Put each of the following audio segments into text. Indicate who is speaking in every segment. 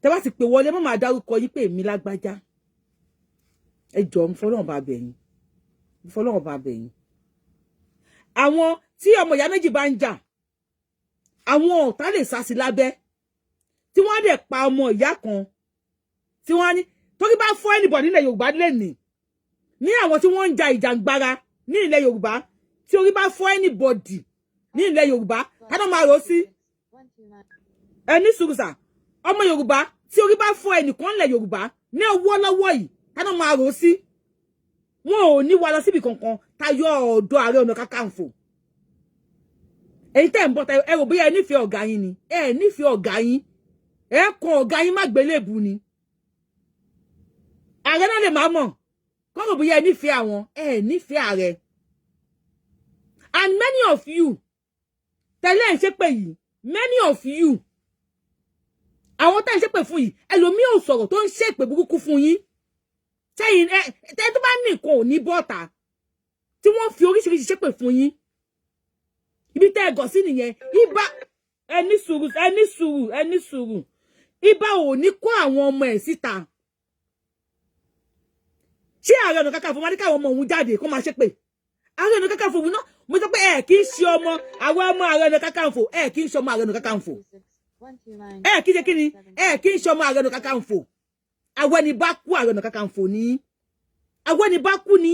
Speaker 1: Tẹ́ bá ti pè wọlé, má máa dárúkọ yín pé èmi lágbájá. Ẹ jọ̀ọ́, mo fọlọ́run bá bẹ̀ yín, mo fọlọ́run bá bẹ̀ yín. Àwọn tí ọmọ ìyá méjì bá ń jà, àwọn ọ̀tá lè sá sí lábẹ́ tí wọ́n á dẹ̀ pa ọmọ ìyá kan tí wọ́n á ní torí bá fọ́ anybody nílẹ̀ Yorùbá lẹ́nìí, ní àwọn tí wọ́n ń ja ìjàngbara ní ilẹ̀ Yorùbá, tí orí bá fọ́ anybody ní ilẹ̀ Yorùbá, ká máa rò sí ẹni sùúrù sà. Ọmọ Yorùbá, tí orí bá fọ́ ẹnìkan nílẹ̀ Yorùbá ní ọwọ́ lọ́wọ́ yìí, ká máa rò sí, wọn ò ní wá lọ síbi kankan tayọ ọ̀dọ̀ Ààrẹ Ọ̀nà Kakanfò. Èyí tẹ́ ń bọ̀, ẹ rò bóyá ẹ nífẹ̀ẹ́ ọ̀gá yín ni. Ẹ nífẹ̀ẹ́ ọ̀gá yín, ẹ kan ọ̀gá yín má gbélébù ni. Ààrẹ náà lè má mọ̀ kọ́ rò bóyá ẹ nífẹ̀ẹ́ àwọn. Ẹ nífẹ̀ẹ́ ààrẹ. And many of you tẹ́lẹ̀ ń ṣépè yìí, many of you, àwọn tẹ́ ń ṣépè fún yìí, ẹlòmíì ò sọ̀rọ̀ tó ń ṣépè burúkú fún yín. Tẹ́yìn ẹ tẹ́ tó bá ní nǹkan ò ní bọ́ta tí wọ́n fi oríṣiríṣi ṣépè fún yín. Ibi tẹ́ ẹ gọ̀ sí nìyẹn. Ibà, ẹ ní sùúrù, ẹ ní sùúrù, ẹ ní sùúrù. Ibà ò ní kó àwọn ọmọ ẹ̀ síta. Ṣé Ààrẹ Ọ̀nà Kakanfò máa ní káwọn ọmọ òun jáde kó máa ṣépè? Ààrẹ Ọ̀nà Kakanfò náà, mo sọ pé ẹ kì í ṣe ọmọ àwọn ọmọ Ààrẹ Ọ̀nà Kakanfò. Ẹ kì í ṣe ọmọ Ààrẹ Ọ̀nà Kakanfò. Ẹ kì í ṣe kí ni? Ẹ kì í ṣe ọmọ Ààrẹ Ọ̀nà Kakanfò. Àwọn ẹni bá kú Ààrẹ Ọ̀nà Kakanfò ní, àwọn ẹni bá kú ní,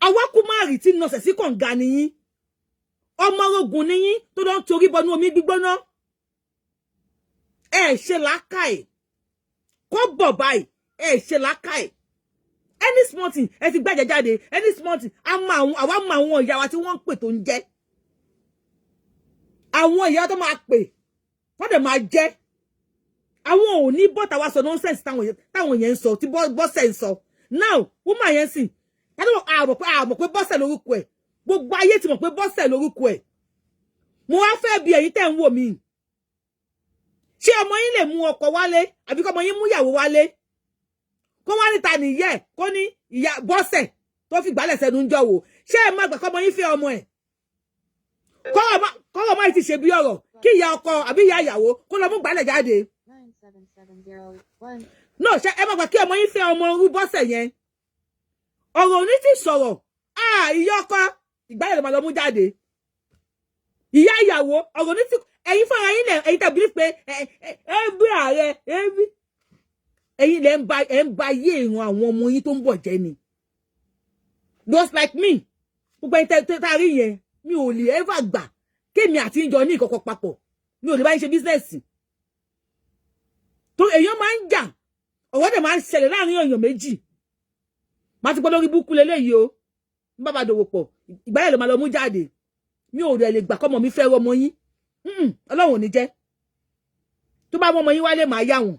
Speaker 1: awákú má rí tí nọsẹ̀ sí kànga nìyí. Ọmọ ogun nìyí tó lọ ń torí bọnú omi gbígbóná. Ẹ ṣe làákàì kó bọ̀ báyìí. Ẹ ṣe làákàì. Any small thing, ẹ ti gbàjẹ jáde. Any small thing, àwa mọ àwọn ìyá wa tí wọ́n ń pè tó ń jẹ́ àwọn ìyá tó máa pè, wọ́n dẹ̀ máa jẹ́. Àwọn ò ní bọ́tà wá sọ nonsense táwọn yẹn ń sọ, tí Bọ́sẹ̀ ń sọ now. Woman yẹn sìn, àmọ̀ pé Bọ́sẹ̀ lórúkọ ẹ̀. Gbogbo ayé ti mọ̀ pé Bọ́sẹ̀ lórúkọ ẹ̀. Mo wá fẹ́ bi ẹ̀yin tẹ́ ń wò mí, ṣé ọmọ yín lè mú ọkọ wálé, àbí kọ́ ọmọ yín mú ìyàwó wálé, kó wá níta nìyẹ́, kó ní ìyá Bọ́sẹ̀ tó fi gbálẹ̀ sẹ́nu ń jọ wò? Ṣé ẹ má gbà kọ́ ọmọ yín fẹ́ ọmọ ẹ̀? Kọ́rọ̀ máa ti ṣe bí ọ̀rọ̀ kí ìyá ọkọ àbí ìyá ìyàwó kó lọ mú gbálẹ̀ jáde no. Ṣé ẹ má gbà kí ọmọ yín fẹ́ ọmọ orú Bọ́sẹ̀ yẹn? Ọ̀rọ̀ òní ti sọ̀rọ̀. Ìyá ọkọ, ìgbálẹ̀ ló máa lọ mú jáde. Ìyá ìyàwó, ọ̀rọ̀ ní ti ẹ̀yin fúnra yín lẹ̀. Ẹ̀yin tàbí pé ẹ bí ààrẹ ẹ bí ẹ̀yin lẹ̀ ń ba, ẹ̀ ń ba ayé ìran àwọn ọmọ yín tó ń bọ̀ jẹ́ ni. Just like me, gbogbo ẹ̀yin tẹ́ tá a rí yẹn, mi ò lè ever gbà kémi àti ìjọ ní ìkọ̀kọ̀ papọ̀. Mi ò lè bá yín ṣe business tó èèyàn máa ń jà. Ọ̀rọ̀ dẹ̀ máa ń ṣẹlẹ̀ láàrin èèyàn méjì. Má ti gbọ́ lórí búkú leléyìí o, ń bá bá dòwò pọ̀, ìgbà yẹn ló máa lọ mú jáde. Mi ò rẹ̀ lè gbà kọ́mọ mi fẹ́ ọmọ yín. Ọlọ́run ò ní jẹ́. Tó bá mọ́ ọmọ yín wálé, màá yà wọ́n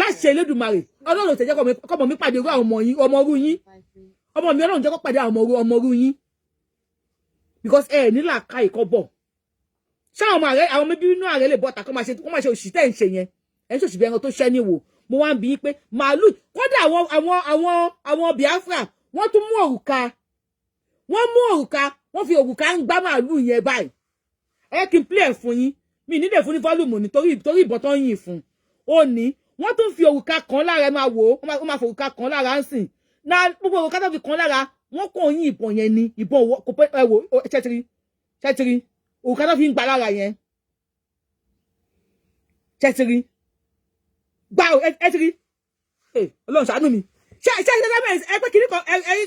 Speaker 1: láṣẹ Elédùmarè. Ọlọ́run ò tẹ̀ jẹ́ kọ́mọ mi pàdé irú àwọn ọmọ yín, ọmọ orú yín. Ọmọ mi, Ọlọ́run jẹ́ kó pàdé àwọn ọmọ orú yín, because ẹ ní làákàyè kọ́ bọ̀. Ṣé àwọn ọmọ ààrẹ, àwọn ọmọ bíbí inú ààrẹ lè bọ́ta kó máa ṣe òṣì tẹ́ ń ṣe yẹn? Ẹ̀ ń ṣòṣì bí ẹran tó ṣẹ́ ní wò. Mo wá ń bi yín pé màálù kódà, àwọn Biafra, wọ́n tún mú òrùka, wọ́n mú òrùka, wọ́n fi òrùka ń gbá màálù yẹn báyìí. Ẹ kí n play ẹ̀ fún yín. Mi nílẹ̀ fún ní volume nítorí torí ìbọn tó ń yìn fún ó ní wọ́n tún fi òrùka kan lára. Ẹ máa wò ó, wọ́n máa fi òrùka kan lára ń sìn na. Gbogbo òrùka tó fi kan lára, wọ́n kàn yín ìbọn yẹn ni. Ìbọn kò pé. Ẹ wò, ṣẹ́tìrì, ṣẹ́tìrì òrùka tó fi ń gbà lára yẹn? Ṣẹ́tìrì gbà? Ẹ ti rí? Ọlọ́run ṣàánú mi. Ṣe ṣe ṣe ṣe ẹ pé kìíní kan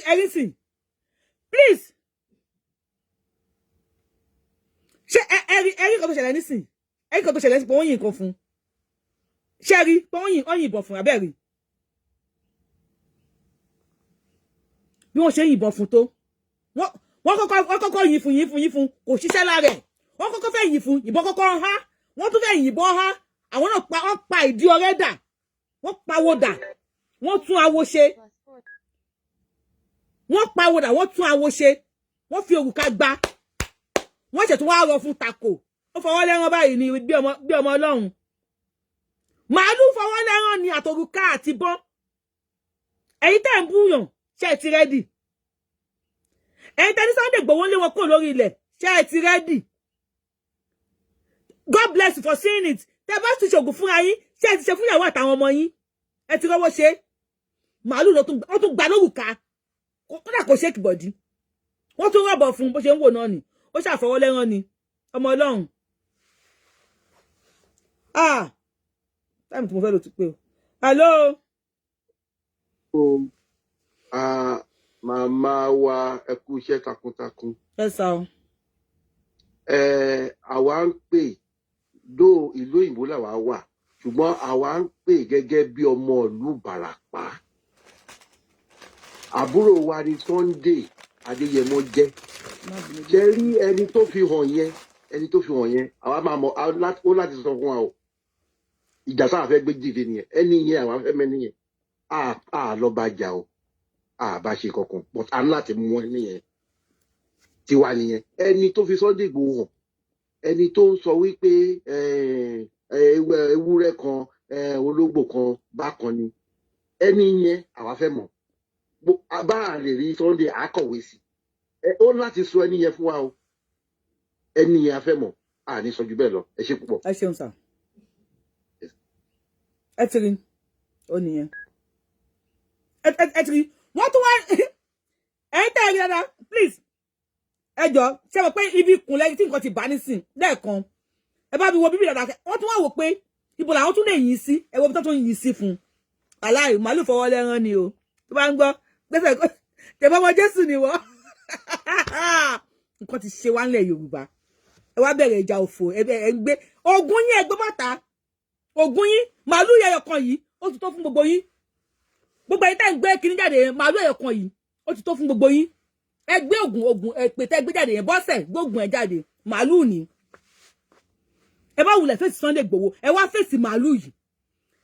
Speaker 1: ẹ rí sìn. Please, ṣé ẹ rí nǹkan tó ṣẹlẹ̀ nísìn? Ẹ rí nǹkan tó ṣẹlẹ̀ nísìn pé wọ́n yìn nǹkan fún? Ṣé rí pé wọ́n yìnbọn fún abẹ́rẹ́ bí wọ́n ṣe yìnbọn fún tó? Wọ́n kọ́kọ́ yìn fún, yìn fún, yìn fún, kò ṣiṣẹ́ lára ẹ̀. Wọ́n kọ́kọ́ fẹ́ yìn fún, ìbọn kọ́kọ́ há. Wọ́n tún fẹ́ yìnbọn há. Àwọn náà pa, wọ́n pa ìdí ọ̀rẹ́ dà, wọ́n pawó dà, wọ́n tún awo ṣe. Wọ́n pawó dà, wọ́n tún awo ṣe, wọ́n fi òrùka gba, wọ́n ṣètò wá rọ fún tako. Ó fọwọ́ lẹ́rán báyìí ni bí ọmọ Ọlọ́run. Màálù fọwọ́ lẹ́rán ni àtòrùka àti bọ́n. Ẹ̀yin tẹ́ ń búyàn, ṣé ẹ ti ready? Ẹ̀yin tẹ́ ní Sunday Igboho lé wọn kúrò lórí ilẹ̀, ṣé ẹ ti ready? God bless you for seeing it. Tẹ́ bá ti ṣògùn fúnra yín, ṣé ẹ ti ṣe fún ìyàwó àtàwọn ọmọ yín? Ẹ ti rọ́wọ́ ṣe. Màálù ló tún, ó tún gba lórúkà, kódà kò shake body. Wọ́n tún rọ̀bọ̀ fún bó ṣe ń wò náà ni, ó ṣàfọwọ́lẹ́rán ni. Ọmọ Ọlọ́run, ah, time tí mo fẹ́ lò ti pé o. Hello.
Speaker 2: Ah, màmá wa, ẹ kú iṣẹ́ takuntakun.
Speaker 1: Ẹ sá o.
Speaker 2: Ẹ àwa ń pè dó ìlú òyìnbó làwa wà, ṣùgbọ́n àwa ń pè gẹ́gẹ́ bí ọmọ ìlú Ìbàràpá. Àbúrò wa ni Sunday Adéyẹmọ jẹ́.
Speaker 1: Má bínú.
Speaker 2: Ṣe rí ẹni tó fi hàn yẹn, ẹni tó fi hàn yẹn, àwa máa mọ ó láti sọ fún wa o. Ìjà sáà fẹ́ gbé dìde nìyẹn. Ẹni yẹn, àwa fẹ́ mẹ́ni yẹn. A lọ bá jà o, a bá ṣe kankan, but a ní láti mú ẹni yẹn. Tiwa nìyẹn. Ẹni tó fi Sunday Igboho hàn, ẹni tó ń sọ wípé ewúrẹ́ kan, ológbò kan bákan ni ẹni yẹn, àwa fẹ́ mọ̀. Bá a lè rí Sunday, àkọ̀wé sí ó láti sọ ẹni yẹn fún wa o. Ẹni yẹn a fẹ́ mọ̀. A ní sọ ju bẹ́ẹ̀ lọ. Ẹ ṣe púpọ̀.
Speaker 1: Ẹ ṣeun sir. Ẹ ti rí ó nìyẹn. Ẹ ti rí, wọ́n tún wá. Ẹ̀yin tẹ́ ẹ rí dáadáa, please, ẹ jọ, ṣe mọ̀ pé ibi ìkùnlẹ̀ tí nǹkan ti bá nísìn lẹ́ẹ̀kan, ẹ bá mi wo bíbí dáadáa. Wọ́n tún wá wò pé ibo làwọn tún lè yìn sí. Ẹ wo bí tó tún yìn sí fún un. Aláì màálù fọwọ́ lẹ́rán ni o. Tó bá ń gbọ́ gbèsè tẹ̀bọ́ ọmọ Jésù ni wọ́n. Nǹkan ti ṣe wá ńlẹ̀ Yorùbá. Ẹ wá bẹ̀rẹ̀ ìjà òfò. Ẹ ń gbé ogun yín, ẹ gbé bàtà ogun yín. Màálù ẹyọ kan yìí, ó ti tó fún gbogbo yín. Gbogbo ẹ̀yin tẹ́ ń gbé kinní jáde, màálù ẹyọ kan yìí, ó ti tó fún gbogbo yín. Ẹ gbé ogun, ogun ẹ pè tẹ́ gbé jáde yẹn, bọ́sẹ̀ gbógun ẹ jáde. Màálù ni. Ẹ bá wulẹ̀ fèsì Sunday Igboho, ẹ wá fèsì màálù yìí.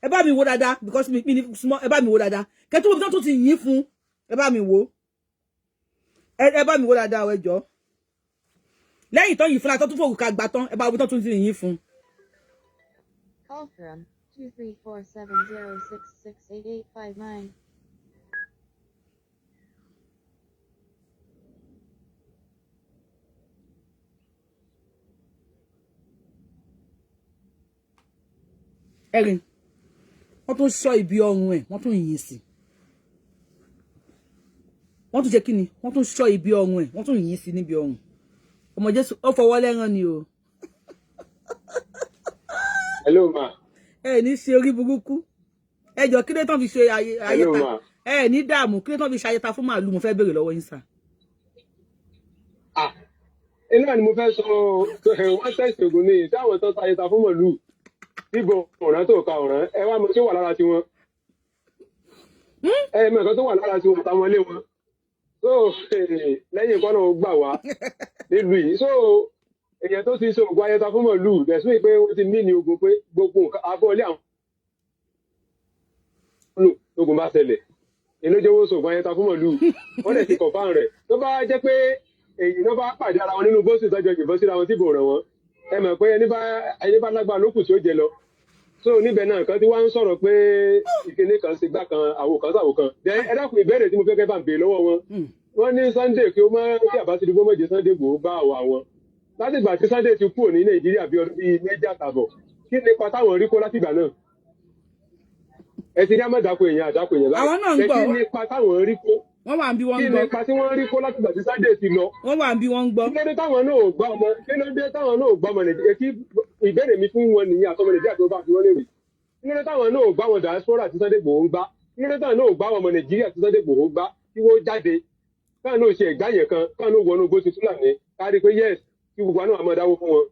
Speaker 1: Ẹ bá mi wo dáadáa, because mi ní súnmọ́. Ẹ bá mi wo dáadáa, kẹtù wo tó ti yìn fún. Ẹ bá mi wo, ẹ bá mi wo dáadáa. Ẹ jọ, lẹ́yìn tó yìn fún la, tó tún fòrùka gbà tán, ẹ bá wo tó tún ti yìn fún.
Speaker 3: Call from 234-706-68859.
Speaker 1: Ẹ̀rìn, wọ́n tún sọ ibi ọrùn ẹ̀, wọ́n tún yìn sí. Wọ́n tún ṣe kí ni? Wọ́n tún sọ ibi ọrùn ẹ̀, wọ́n tún yìn sí níbi ọrùn. Ọmọ Jésù, ó fọwọ́ lẹ́rán ni o.
Speaker 4: Hello ma.
Speaker 1: Ẹ ní ṣe orí burúkú. Ẹ jọ, kí ló tán fi ṣe ayé
Speaker 4: Hello
Speaker 1: ayẹta
Speaker 4: ma.
Speaker 1: Ẹ ní dààmú. Kí ló tán fi ṣe ayẹta fún màálù? Mo fẹ́ béèrè lọ́wọ́ yín sà.
Speaker 4: Ah, iná ni mo fẹ́ sọ. Wọ́n tẹ̀sí ògùn ní táwọn tó ta ìta fún màlúù níbo ọ̀ràn tó ka ọ̀ràn. Ẹ wá mọ tí ó wà lára tiwọn. Ẹ mọ nǹkan tó wà lára tiwọn àtàwọn ilé wọn. So lẹ́yìn kọ́nà ó gbà wá nílùú yìí. So èèyàn tó ti ṣe ògùn ayẹta fún màlúù dẹ̀sùn pé wọ́n ti mí ní ogun pé gbogbo nǹkan abọ́lé àwọn lò tógun bá ṣẹlẹ̀, ìlójówó sògùn ayẹta fún màlúù. Wọ́n dẹ̀ ti confirm rẹ̀. Tó bá jẹ́ pé èyí ló bá pàdé ara wọn nínú bóṣù tọ́jọ́ ìbọn síra wọn tí kò ràn wọ́n, ẹ mọ̀ pé ẹni bá lágbára ló kù tí ó jẹ lọ. So níbẹ̀ náà kan tí wọ́n ń sọ̀rọ̀ pé ìkíní kan ṣe gbá kan, àwò kan sàwò kan. Then ẹ dákun, ìbéèrè tí mo fẹ́ kẹ́ bá ń béèrè lọ́wọ́ wọn. Wọ́n ní Sunday kí ó má kí àbá Tinubu mọ̀jẹ̀ Sunday Igboho bá àwọ̀ àwọn. Láti ìgbà tí Sunday ti kúrò ní Nàìjíríà bí ọdún bíi 2.5, kí nípa táwọn rí kó látìgbà náà? Ẹ ti ní àmọ́ èèyàn àdàkọ èèyàn báyìí.
Speaker 1: Àwọn náà ń
Speaker 4: Ẹ
Speaker 1: gbọ́.
Speaker 4: kí nípa táwọn rí kó?
Speaker 1: Wọ́n wà ń bí, wọ́n
Speaker 4: Kí
Speaker 1: ń gbọ́.
Speaker 4: nípa tí wọ́n rí kó látìgbà tí Sunday ti lọ?
Speaker 1: Wọ́n wà ń bí, wọ́n ń gbọ́.
Speaker 4: Kí ló dé táwọn náà ò gbá ọmọ? Kí ló dé táwọn náà ò gbá ọmọ Nàìjíríà? Kí ìbéèrè mi fún wọn nìyẹn, àtọmọ Nàìjíríà tó bá fi wọn léèrè. Kí ló dé táwọn náà ò gbá wọn diaspora tí Sunday Igboho ń gbá? Kí ló dé táwọn náà ò gbá wọn ọmọ Nàìjíríà tí Sunday Igboho ń gbá, kí wọ́n jáde, káwọn náà ṣe ẹ̀gbá yẹn kan, káwọn náà wọnú igbó ti Fúlàní, kárí pé yes, kí gbogbo àwọn náà máa dáwó fún wọn?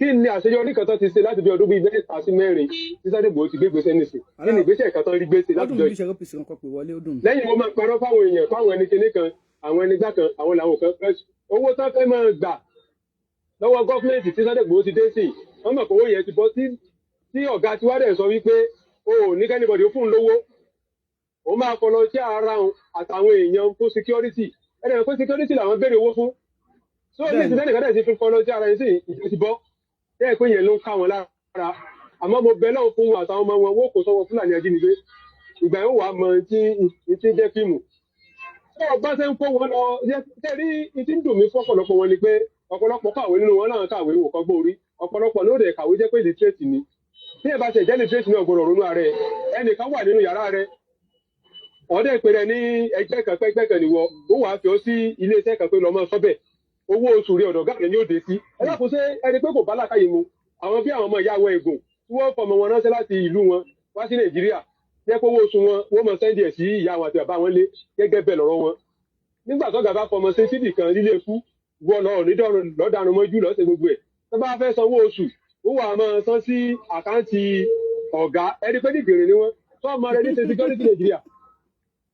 Speaker 4: Kí ni àṣeyọrí kan tó ti ṣe láti bí ọdún bíi 3 sí 4 tí Sunday Igboho ti gbé ìgbésẹ̀ nìsín? Kí ni ìgbésẹ̀ kan tó rí gbèsè
Speaker 1: Ó
Speaker 4: láti
Speaker 1: dùn
Speaker 4: jọ
Speaker 1: mí bí ṣe rọ́pìsì kan pè wọlé, ó dùn mí.
Speaker 4: Lẹ́yìn wọn máa parọ́ fáwọn èèyàn, fáwọn ẹni kinní kan, àwọn ẹni gbá kan, àwọn làwọn kan fẹ́ owó tán fẹ́ máa gbà lọ́wọ́ government tí Sunday Igboho ti dé sí. Wọ́n mọ̀ pé owó yẹn ti bọ́ sí tí ọ̀gá tiwa dẹ̀ sọ wípé o ò ní k'anybody ó fún un lówó, ó máa fọlọ sí ara òun àtàwọn èèyàn fún security. Ẹni pé security làwọn béèrè owó fún. So ní ìsìn tẹ́nìkan dẹ̀ ti fi fọlọ sí ara yẹn sí, ìjọ ti bọ́ tẹ́ ẹ pé yẹn ló ń ká wọn lára. Àmọ́ mo bẹ lọ́wọ́ fún wọn àtàwọn ọmọ wọn, wọ́n kò sọ́wọ́ Fúlàní ajínigbé. Ìgbà yóò wá mọ tí tí jẹ́ fíìmù tí ọba ṣe ń kó wọn lọ. Tẹ́rí, tí ń dùn mí fún ọ̀pọ̀lọpọ̀ wọn ni pé ọ̀pọ̀lọpọ̀ kàwé nínú wọn náà, kàwé wò kọ́gbọ́n orí. Ọ̀pọ̀lọpọ̀ lóde kàwé jẹ́ pé illiterate ni. Bí ẹ bá ṣe jẹ́ illiterate náà, gbọ́dọ̀ ronú ara ẹ. Ẹnìkan wà nínú yàrá rẹ, ọ̀dẹ́ ìpè rẹ ní ẹgbẹ́ kan, pé ẹgbẹ́ kan nìwọ ó wàá fi ọ sí iléeṣẹ́ kan pé lọ́mọ sọ́bẹ̀, owó oṣù rẹ ọ̀dọ̀ gáàrẹ̀ ni ó dé sí. Ẹ dákun, ṣé ẹni pé kò bá làákàyè mu? Àwọn bí àwọn ọmọ ìyá àwọn ègùn tí wọ́n fọmọ wọn ránṣẹ́ láti ìlú wọn wá sí Nàìjíríà, jẹ́ pé owó oṣù wọn, wọ́n mọ send ẹ̀ sí ìyá wọn àti bàbá wọn lé. Gẹ́gẹ́ bẹ́ẹ̀ lọ́rọ̀ wọn, nígbà tó gàba fọmọ sí síbì kan lílé ikú wọ lọ ní lọ́dàrún mọ́jú lọ́sẹ̀ gbogbo ẹ̀, tó bá fẹ́ sanwó oṣù, ó wà máa san sí account ọ̀gá. Ẹni pé dìgbèrè ni wọ́n tó ọmọ rẹ ní ṣe security Nàìjíríà,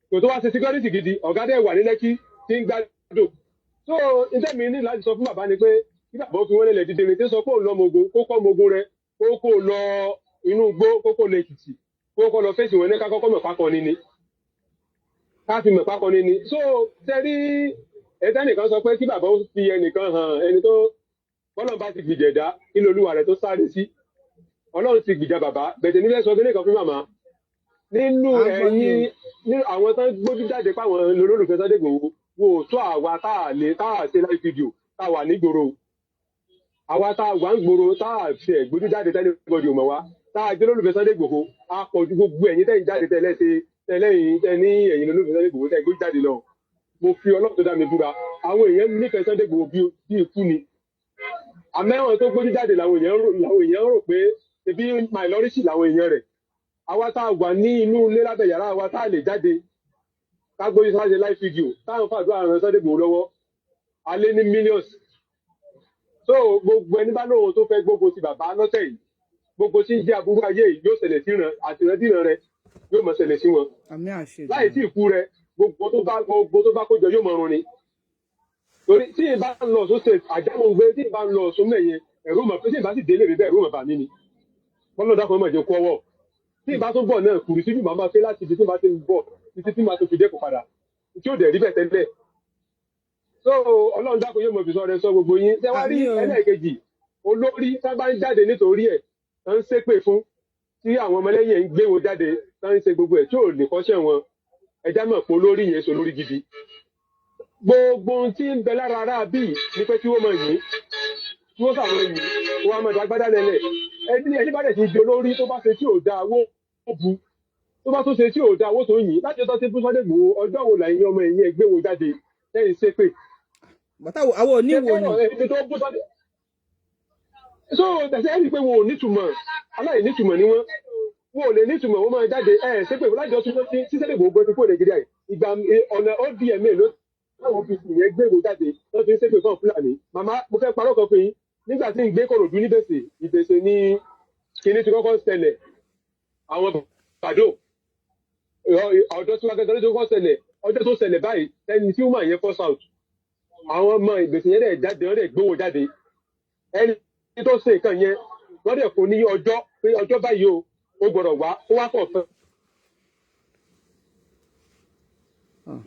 Speaker 4: kò tó wá ṣe security gidi. Ọ̀gá dẹ̀ wà ní Lẹ́kí tí ń gbádùn. So iṣẹ́ mi ní láti sọ fún bàbá ni pé kí bàbá ó fi wọ́n lélẹ̀ dídé tí ń sọ pé òun lọ́mọ ogun, kó kọ́ ọmọ ogun rẹ, kó kó lọ inú igbó, kó kó lọ Èkìtì, kó kó lọ fèsì wọn ní ká kọ́kọ́ mọ̀ pákọ́ ni ká fi mọ̀ pákọ́ ni. So tẹ́rí ẹ̀dá nìkan sọ pé kí bàbá ó fi ẹnìkan hàn, ẹni tó bọ́lọ̀ bá ti gbìjẹ̀dá kí lolúwa rẹ̀ tó sáré sí. Ọlọ́run ti gbìjà bàbá bẹ̀tẹ̀ nílẹ̀. Sọ kíní kan fún màmá nínú
Speaker 1: À ń gbọ́ yín.
Speaker 4: Ẹ̀yin ní àwọn tán gbójú jáde páwọn olólùfẹ́ Sunday Igboho wo tó àwa tá a lè tá a ṣe live video tá a wà nígboro, àwa tá a wà ń gbòòrò, tá a ṣe gbójú jáde tẹ́lẹ̀ gbọ́dọ̀ mọ̀ wá, tá a jẹ́ olólùfẹ́ Sunday Igboho, a pọ̀ ju gbogbo ẹ̀yin tẹ́yìn jáde tẹ́lẹ̀ ṣe tẹ́lẹ̀yìn tẹ́ ní ẹ̀yin olólùfẹ́ Sunday Igboho tẹ́ gbójú jáde lọ. Mo fi Ọlọ́run tó dá mi búra, àwọn èèyàn nífẹ̀ẹ́ Sunday Igboho bí ikú ni. Àmẹ́wọ̀n tó gbójú jáde làwọn èèyàn rò pé ebi minority làwọn èèyàn rẹ̀. Àwa tá a wà ní inú ilé lábẹ́ yàrá wa, tá a lè jáde ká gbójú sáṣe live video, táwọn fàdúrà ràn Sunday Igboho lọ́wọ́, alẹ́ ní millions. So gbogbo ẹni bá lóhun tó fẹ́ gbógun ti bàbá lọ́sẹ̀ yìí, gbogbo tí ń jẹ́ aburú ayé yìí yóò ṣẹlẹ̀ sí ràn àtìrẹ́dìrán rẹ, yóò mọ̀ ṣẹlẹ̀ sí wọn.
Speaker 1: Àmín, àṣẹ.
Speaker 4: Láì tí ìkú rẹ, gbogbo tó bá kójọ yóò mọ̀ run ni. Torí tí ì bá ń lọ Ọ̀ṣun State, àjámọ̀ gbé, tí ì bá ń lọ Ọ̀ṣun mẹ́yẹn, ẹ̀rù mọ̀ pé tí ì bá sì délé mi bẹ́ẹ̀, ẹ̀rù mọ̀ bà mí ni. Bọ́lá dákun mọ̀ jẹ́ kú ọwọ́. Tí ì bá tún bọ̀ náà, kùrù síjú màá máa fẹ́ láti ibi tí màá ti ń bọ̀ títí tí màá tún fi dẹ́kun padà, tí ó dẹ̀ rí bẹ́ẹ̀ tẹ́lẹ̀. So Ọlọ́run dákun yóò mọ̀ fi sọ rẹ sọ gbogbo yín. Ṣé wá rí?
Speaker 1: Àmín o.
Speaker 4: Ẹlẹ́ẹ̀kejì, olórí tá bá ń jáde nítorí ẹ̀ tó ń ṣépè fún, tí àwọn ọmọlẹ́yìn ẹ̀ ń gbé wọn jáde, tó ń ṣe gbogbo ẹ̀ tí ò lè kọ́ṣẹ́ wọn, ẹja mọ̀ pé olórí yẹn sọ lórí gidi. Gbogbo ohun tí ń bẹ lára ara bíi ni pé kí wọ́n mọ̀ yìí, kí wọ́n sàmọ̀ yìí, wọ́n á mọ̀ dàgbádá lẹ́lẹ̀. Ẹni bá dẹ̀ ti di olórí, tó bá ṣe tí ò dáa, owó bu, tó bá tún ṣe tí ò dáa, owó tó yìn. Láti ọjọ́ tí bú Sunday Igboho, ọjọ́ wo lẹ́yìn ọmọ ẹ̀yìn ẹ̀ gbé wo jáde lẹ́yìn ṣépè?
Speaker 1: Bàtà àwọn oníwo ni.
Speaker 4: Ẹni tó bú Sunday, so tẹ̀sẹ̀ ẹ̀rí pé wọn ò nítumọ̀, aláìnítumọ̀ ni wọ́n. Wọn ò lè nítumọ̀, wọ́n máa jáde ẹ̀ ṣépè. Láti ọjọ́ tí Sunday Igboho gbé ti kúrò Nàìjíríà yìí, ìgbà ọ̀nà ODMA ló táwọn fi ìyẹn gbèrò jáde, wọ́n fi ń ṣépè fún Fúlàní. Màmá, mo fẹ́ parọ́ kan fún yín. Nígbà tí ń gbé Kòròdú níbèsè ìbèsè ní kinní tí kọ́kọ́ ṣẹlẹ̀, àwọn bàdó ọ̀dọ́ tí wọ́n gẹ́gẹ́ tó kọ́kọ́ ṣẹlẹ̀, ọjọ́ tó ṣẹlẹ̀ báyìí, ẹni tí ó mà yẹn force out, àwọn ọmọ ìgbésẹ̀ yẹn dẹ̀ jáde, wọ́n dẹ̀ gbówó jáde. Ẹni tó ṣe nǹkan yẹn, wọ́n dẹ̀ fún ní ọjọ́ pé ọjọ́ báyìí o, ó gbọ́dọ̀ wá, ó wá kọ̀ fẹ́.
Speaker 1: Ah,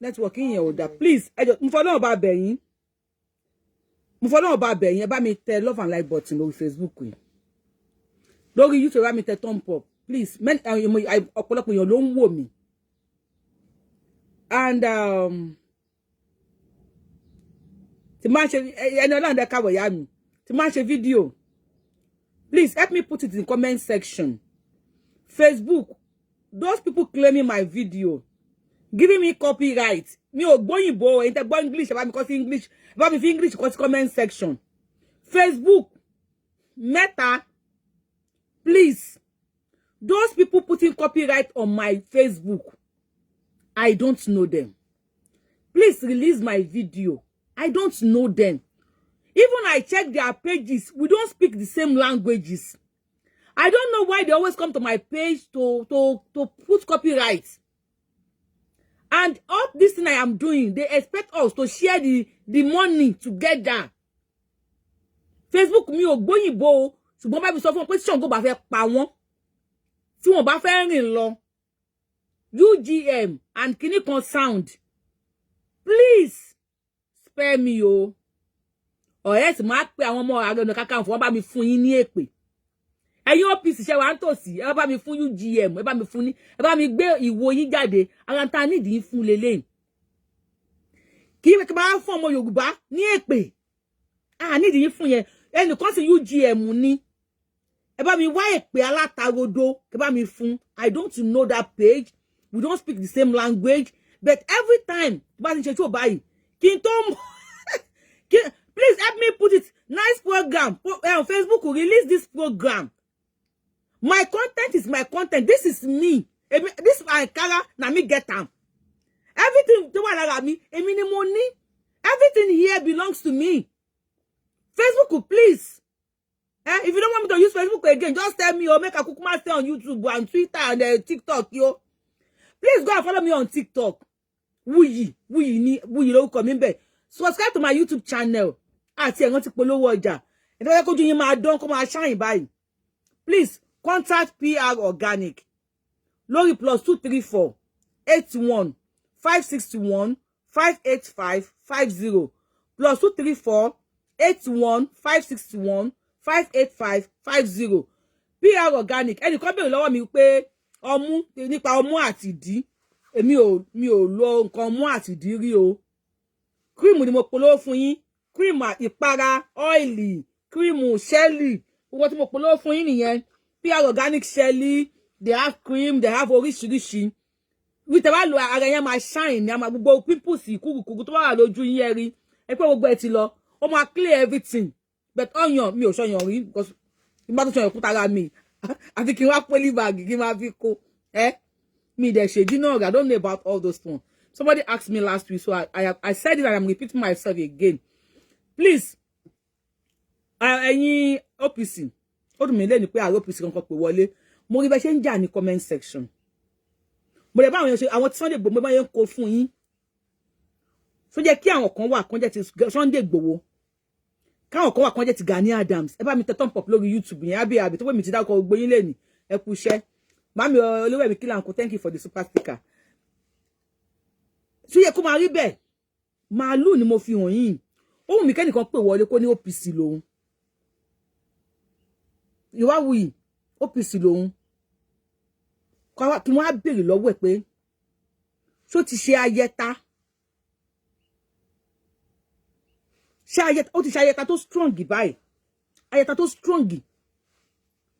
Speaker 1: network yẹn ò dá. Please, ẹ jọ̀ọ́, mo fọlọ́run bá bẹ̀ yín, mo fọlọ́run bá bẹ̀ yín, ẹ bá mi tẹ love and like button lórí Facebook yìí, lórí YouTube, ẹ bá mi tẹ thumb up, please. Ọ̀pọ̀lọpọ̀ èèyàn ló ń wò mí and tí máa ń ṣe ẹni ọlọ́run dẹ́ káwọ̀ ìyá mi tí máa ń ṣe fídíò. Please help me put it in comment section. Facebook, those people claiming my video, giving me copyright, mi ò gbóyìnbó. Ẹ̀yin tẹ́ gbọ́ English, ẹ bá mi kọ sí English, ẹ bá mi fi English kọ sí comment section. Facebook, Meta, please, those people putting copyright on my Facebook, I don't know them. Please release my video. I don't know them. Even I check their pages, we don't speak the same languages. I don't know why they always come to my page to put copyright. And all this thing I am doing, they expect us to share the money together. Facebook, mi ò gbóyìnbó o, ṣùgbọ́n bá mi sọ fún wọn pé tí Ṣàngó bá fẹ́ pa wọ́n, tí wọ́n bá fẹ́ rìn lọ, UGM and kinní kan sound, please spare me o. Ọ̀rẹ́ sì máa pe àwọn ọmọ Ààrẹ Ọ̀nà Kakanfò, wọ́n bá mi fún yín ní èpè. Ẹ̀yin OPC ṣe wà ń tòsí, ẹ bá mi fún UGM, ẹ bá mi fún ní, ẹ bá mi gbé ìwo yín jáde. Ara ta nídìí fún lélẹ́yìn kí ẹ máa fún ọmọ Yorùbá ní èpè. A nídìí yín fún yẹn. Ẹnìkan sì UGM ní, ẹ bá mi wá èpè alátarodo, ẹ bá mi fún. I don't know that page, we don't speak the same language, but every time tó bá ti ṣe tó báyìí, kí n tó mọ̀, please help me put it. Nice program on Facebook, release this program. My content is my content. This is me. This Ankara na me get am. Everything tó wà lára mi, èmi ni mo ní. Everything here belongs to me. Facebook, please, eh, if you don't want me to use Facebook again, just tell me o, make I kukuma stay on YouTube and Twitter and TikTok yo. Please go and follow me on TikTok. Wuyi Wuyi ni Wuyi lórúkọ mi bẹ́ẹ̀. Subscribe to my YouTube channel. Àti ẹ̀rọ ti polówó ọjà ìtọ́jú kójú yín máa dán, kó máa shine báyìí. Please contact PR Organic lórí +234 81 561 585 50, +234 81 561 585 50. PR Organic. Ẹnìkan béèrè lọ́wọ́ mi pé ọmú, nípa ọmú àti ìdí. Èmi ò, mi ò lo nǹkan ọmú àti ìdí rí o. Cream ni mo polówó fún yín, cream, ìpara, oil, cream, shelly, gbogbo tí mo polówó fún yín nìyẹn. PR Organic shelly, they have cream, they have oríṣiríṣi. Wí tẹ́ bá lo, ara yẹn máa shine ní àmà, gbogbo pimples, kúrukúru tó bá wà lójú yín, ẹ rí ẹ pé gbogbo ẹ ti lọ, ó máa clear everything. But ọyàn, mi ò ṣọyàn rí, because nígbà tó ṣọyàn kúta ara mi, àfi kí n wá poly bag kí n máa fi kó ẹ mi dẹ̀ ṣèdí náà. I don't know about all those ones. Somebody asked me last week, so I said it and I'm repeating myself again. Please, ẹ̀yin OPC, ó dùn mí lẹ́nu pé ààrẹ OPC kankan pè wọlé. Mo rí bẹ́ẹ̀ ṣe ń jà ní comment section. Mo lè bá àwọn èèyàn ṣe, àwọn tí Sunday Igboho bá yẹn ń kó fún yín tó jẹ́ kí àwọn kan wà kan jẹ́ ti Sunday Igboho, káwọn kan wà kan jẹ́ ti Gani Adams. Ẹ bá mi tẹ thumb up lórí YouTube yẹn. Àbí àbí tó pé mi ti dárúkọ gbogbo yín lẹ́nìí. Ẹ kú iṣẹ́, màmí olówó ẹ̀mí kí là ń kó. Thank you for the super sticker. Tó yẹ kó máa rí bẹ́ẹ̀, màálù ni mo fi hàn yín. Ohun mi kẹ́nìkan pè wọlé kó ní OPC lòun, Ìwáwuyì OPC lòun, kí wọ́n á béèrè lọ́wọ́ ẹ̀ pé ṣó ti ṣe ayẹta, ṣé ayẹta, ó ti ṣe ayẹta tó strong báyìí, ayẹta tó strong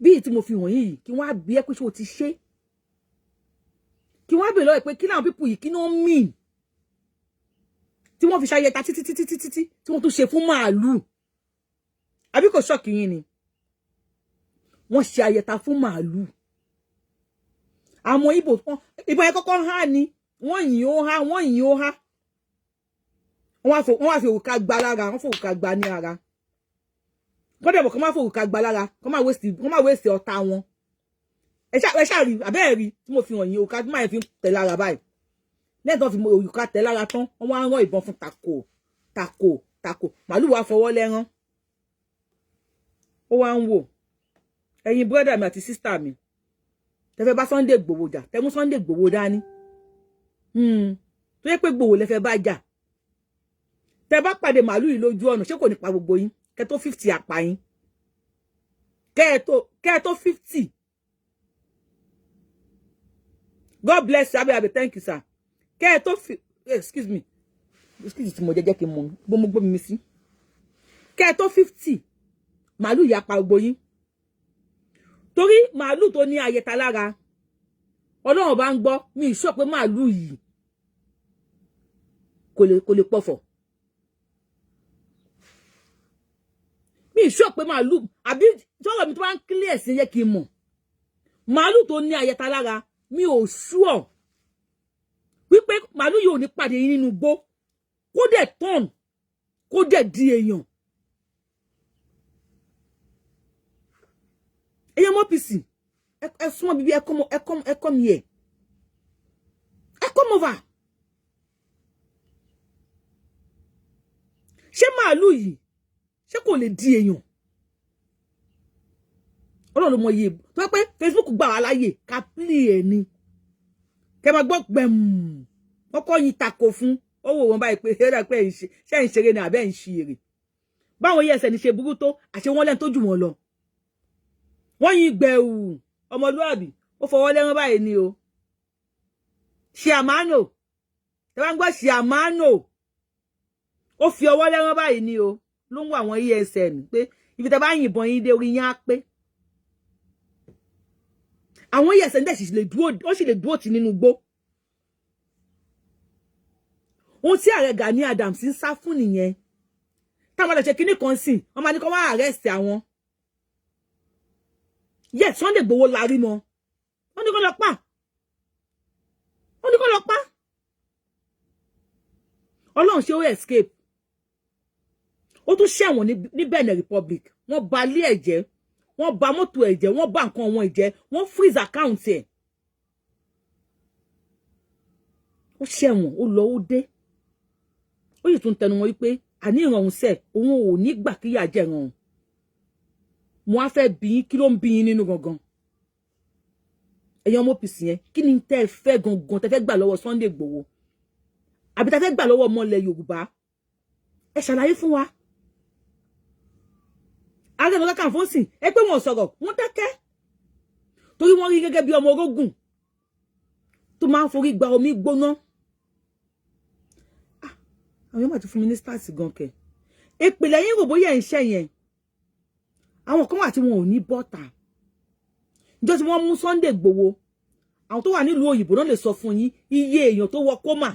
Speaker 1: bíi tí mo fi hàn yìí, kí wọ́n á bí ẹ pé ṣé o ti ṣe, kí wọ́n á béèrè lọ́wọ́ ẹ̀ pé kí láwọn people yìí, kí ni wọ́n mean tí wọ́n fi ṣayẹta títí títí títí tí wọ́n tún ṣe fún màálù? Àbí kò shock yín ni? Wọ́n ṣe ayẹta fún màálù. Àwọn ibo, ìbọn yẹn kọ́kọ́ há ni, wọ́n yìn ó há, wọ́n yìn ó há, wọ́n wá fi òrùka gba lára, wọ́n fi òrùka gba ní ara. Kọ́dẹ̀ bọ̀, kọ́ má fi òrùka gba lára, kọ́ má waste ọ̀tá wọn. Ẹ ṣáà rí àbẹ́ẹ̀ rí tí mo fi hàn yín, òrùka tí máa fi tẹ̀ lára báyìí. Lẹ́yìn tó fi òrùka tẹ̀ lára tán, wọ́n wá rán ìbọn fún tako tako tako. Màálù wá fọwọ́ lẹ́rán, ó wá ń wò. Ẹ̀yin brother mi àti sister mi, tẹ́ fẹ́ bá Sunday Igboho jà, tẹ́ mú Sunday Igboho dání, tó yẹ pé Igboho lẹ fẹ́ bá jà, tẹ́ bá pàdé màálù yìí lójú ọ̀nà, ṣé kò ní pa gbogbo yín? Kẹ́ tó 50 àpá yín, kẹ́ tó 50. God bless you. Abe abe, thank you, sir. Kẹ́ tó fi, excuse me, excuse tí mo jẹ́jẹ́ kí n mọ bó mo gbómi mi sí. Kẹ́ tó 50, màálù yìí apá gbogbo yín, torí màálù tó ní ayẹta lára, Ọlọ́run bá ń gbọ́, mi ì sọ pé màálù yìí kò lè pọ̀fọ̀. Mi ì sọ pé màálù, àbí tọ́rọ̀ mi tó bá ń clear sí, yẹ kí n mọ̀. Màálù tó ní ayẹta lára, mi ò sure wípé màálù yìí ò ní pàdé yín nínú igbó, kó dẹ̀ tán, kó dẹ̀ di èèyàn. Ẹ̀yin ọmọ OPC, ẹ súnmọ́ bíbí, ẹ come, ẹ come, ẹ come here, ẹ come over. Ṣé màálù yìí, ṣé kò lè di èèyàn? Ọlọ́run ló mọ iye tó yẹ pé Facebook gbà wá láàyè ká play ẹ̀ ni, kẹ máa gbọ́ gbẹ̀mù. Wọ́n kọ́ yin tako fún ó wò wọ́n báyìí pé ẹ̀rọ pé ṣé ń ṣeré ni àbẹ́ ń ṣe èrè. Báwọn yẹ ẹsẹ̀ ní ṣe burú tó, àṣẹ wọn lẹ́nu tó jù wọ́n lọ. Wọ́n yin gbẹ̀wù ọmọlúàbí, ó fọwọ́ lẹ́rán báyìí ni o. Ṣìàmánò, ẹ bá ń gbọ́ ṣìàmánò, ó fi ọwọ́ lẹ́rán báyìí ni o. Ló ń wọ àwọn ESN pé ibi tẹ́ bá yìnbọn yín dé, orí yín á pé. Àwọn ESN dẹ̀ sì lè dúró, ó sì lè dúró tì nínú igbó. Ohun tí ààrẹ Gani Adams ń sá fún nìyẹn. Táwọn ọ̀dọ̀ ṣe kinní kan sìn, wọ́n máa ní kó wá arrest àwọn. Yẹ Sunday Igboho larí mọ́, wọ́n ní kó lọ pa, wọ́n ní kó lọ pa. Ọlọ́run ṣe, ó escape, ó tún ṣẹ̀wọ̀n ní Benin Republic. Wọ́n ba ilé ẹ̀ jẹ́, wọ́n ba mọ́tò ẹ̀ jẹ́, wọ́n ba nǹkan wọn jẹ́, wọ́n freeze account ẹ̀. Ó ṣẹ̀wọ̀n, ó lọ, ó dé, ó sì tún tẹnu wọn wípé àní ìrọ̀rùn sẹ̀, òun ò ní gbà kíyà jẹ́ ìrọ̀rùn. Mo á fẹ́ bí yín, kí ló ń bí yín nínú gangan, ẹ̀yin ọmọ OPC yẹn? Kí ni tẹ́ ẹ fẹ́ gangan, tẹ́ fẹ́ gbà lọ́wọ́ Sunday Igboho, àbí tẹ́ fẹ́ gbà lọ́wọ́ ọmọ ilẹ̀ Yorùbá? Ẹ ṣàlàyé fún wa. Ààrẹ Ọ̀nà Kakanfò ń sìn ẹ pé wọn sọ̀rọ̀, wọ́n dákẹ́ torí wọ́n rí gẹ́gẹ́ bí ọmọ orógùn tó máa ń forí gba omi gbóná. Àwọn yóò máa ti fún mi ní stars gan kẹ. Ìpìlẹ̀ yín rò bóyá ẹ̀ ń ṣe yẹn. Àwọn kan wà tí wọn ò ní bọ́ta. Ìjọ tí wọ́n mú Sunday Igboho, àwọn tó wà nílùú òyìnbó náà lè sọ fún yín iye èèyàn tó wọ coma,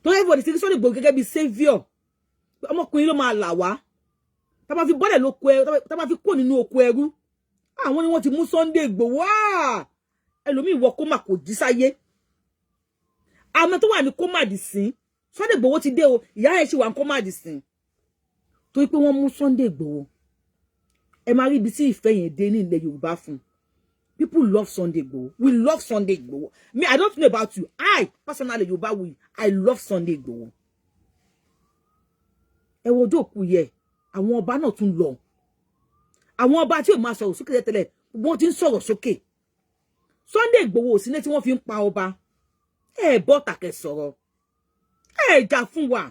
Speaker 1: tó everybody ti rí Sunday Igboho gẹ́gẹ́ bí saviour. Ọmọkùnrin ló máa là wá tá máa fi bọ́lẹ̀ lóko ẹrú, tá máa fi kó nínú oko ẹrú. Àwọn ni wọ́n ti mú Sunday Igboho. Ẹlòmíì wọ coma, kò jí sáyé. Àmọ́ tó wà ní coma dì sí, Sunday Igboho ti dé o, ìyá ẹ̀ ṣì wà ní coma dì sí torí pé wọ́n mú Sunday Igboho. Ẹ máa rí ibi tí ìfẹ́ yẹn dé ní ilẹ̀ Yorùbá fún. People love Sunday Igboho. We love Sunday Igboho. Me, I don't know about you. I personally, Yorùbá, I love Sunday Igboho. Ẹ wo ojú òkú yẹ, àwọn ọba náà tún lọ. Àwọn ọba tí ò máa sọ̀rọ̀ sókè tẹ́lẹ̀, wọ́n ti ń sọ̀rọ̀ sókè. Sunday Igboho ò sí ní tí wọ́n fi ń pa ọba. Ẹ bọ́ tàkẹ́ sọ̀rọ̀, ẹ jà fún wa.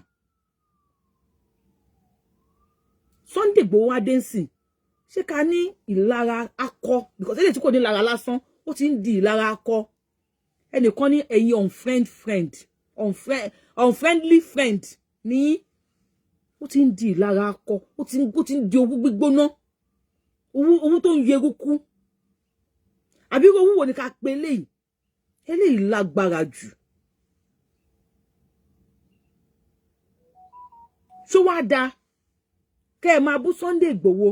Speaker 1: Sunday Igboho wá dé ń sìn, ṣé ká ní ìlara akọ? Because eléyìí tí kò ní ìlara lásán, ó ti ń di ìlara akọ. Ẹnìkan ní ẹ̀yin unfriend friend, unfriendly friend ní. Ó ti ń di ìlara akọ, ó ti ń di owú gbígbóná, owú tó ń yọ eruku. Àbí owú wo ni ká pe eléyìí? Eléyìí lágbára jù. Ṣó wá dáa kẹ́ ẹ máa bú Sunday Igboho,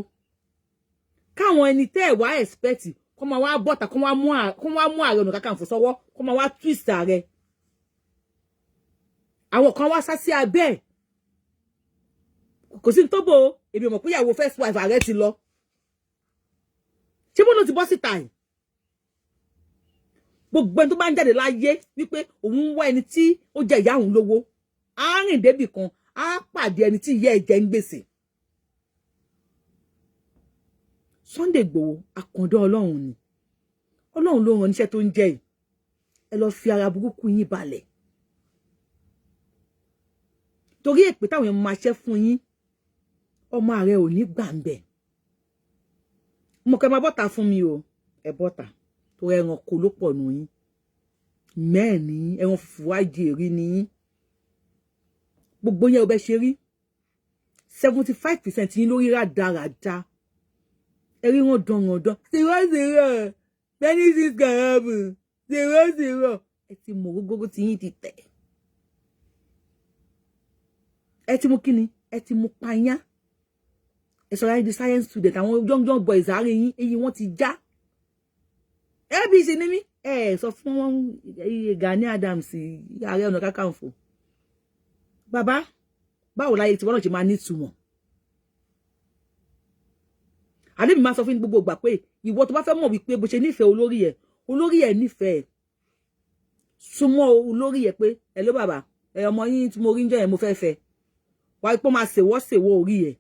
Speaker 1: káwọn ẹni tẹ́ ẹ̀ wá expect kó máa wá bọ́ta, kó wá mú Ààrẹ Ọ̀nà Kakanfò sọ́wọ́, kó máa wá twist ààrẹ? Àwọn kan wá sá sí abẹ́ ẹ̀, kò sí ní tó bò ó. Èmi ò mọ̀ pé ìyàwó first wife ààrẹ ti lọ. Ṣé bó ló ti bọ́ síta yìí? Gbogbo ẹni tó bá ń jáde láyé wípé òun ń wá ẹni tí ó jẹ ìyá òun lówó, á rìn débì kan, á pàdé ẹni tí ìyá ẹ̀ jẹ ń gbèsè. Sunday Igboho, àkàndá Ọlọ́run ni. Ọlọ́run ló rán níṣẹ́ tó ń jẹ́ yìí. Ẹ lọ fi ara burúkú yín balẹ̀, torí èpè táwọn èèyàn máa ṣẹ́ fún yín, ọmọ ààrẹ ò ní gbà ń bẹ̀. Mo kẹ́ máa bọ́ta fún mi o, ẹ bọ́ta, torí ẹranko ló pọ̀ nù yín mẹ́ẹ̀ni, ẹran fùfú wájú èrí ni yín. Gbogbo yẹn ò bẹ́ ṣe rí. 75% yín lórí rádaràda. Ẹ rí wọn dán wọn dán, zero zero, many things can happen, zero zero. Ẹ ti mọ gógógó tí yín ti tẹ̀. Ẹ ti mú kíni, ẹ ti mú payá. Ẹ sọ̀rọ̀ ayé di science student. Àwọn young young boys àárín yín, eyín wọn ti já. APC ní mí. Ẹ sọ fún wọn, Gani Adams, Ààrẹ Ọ̀nà Kakanfò, bàbá, báwo láyé tí wọn náà ṣe máa nítumọ̀? Àdébì máa sọ fún gbogbo ìgbà pé ìwọ tó bá fẹ́ mọ̀ wípé bó ṣe nífẹ̀ẹ́ olórí ẹ̀, olórí ẹ̀ nífẹ̀ẹ́, súnmọ́ olórí ẹ̀ pé ẹ ló bàbá ẹ, ọmọ yín tí mo rí ń jẹ́ yẹn, mo fẹ́ fẹ́. Wáyé pé ó máa ṣèwọ́ ṣèwọ́ orí ẹ̀,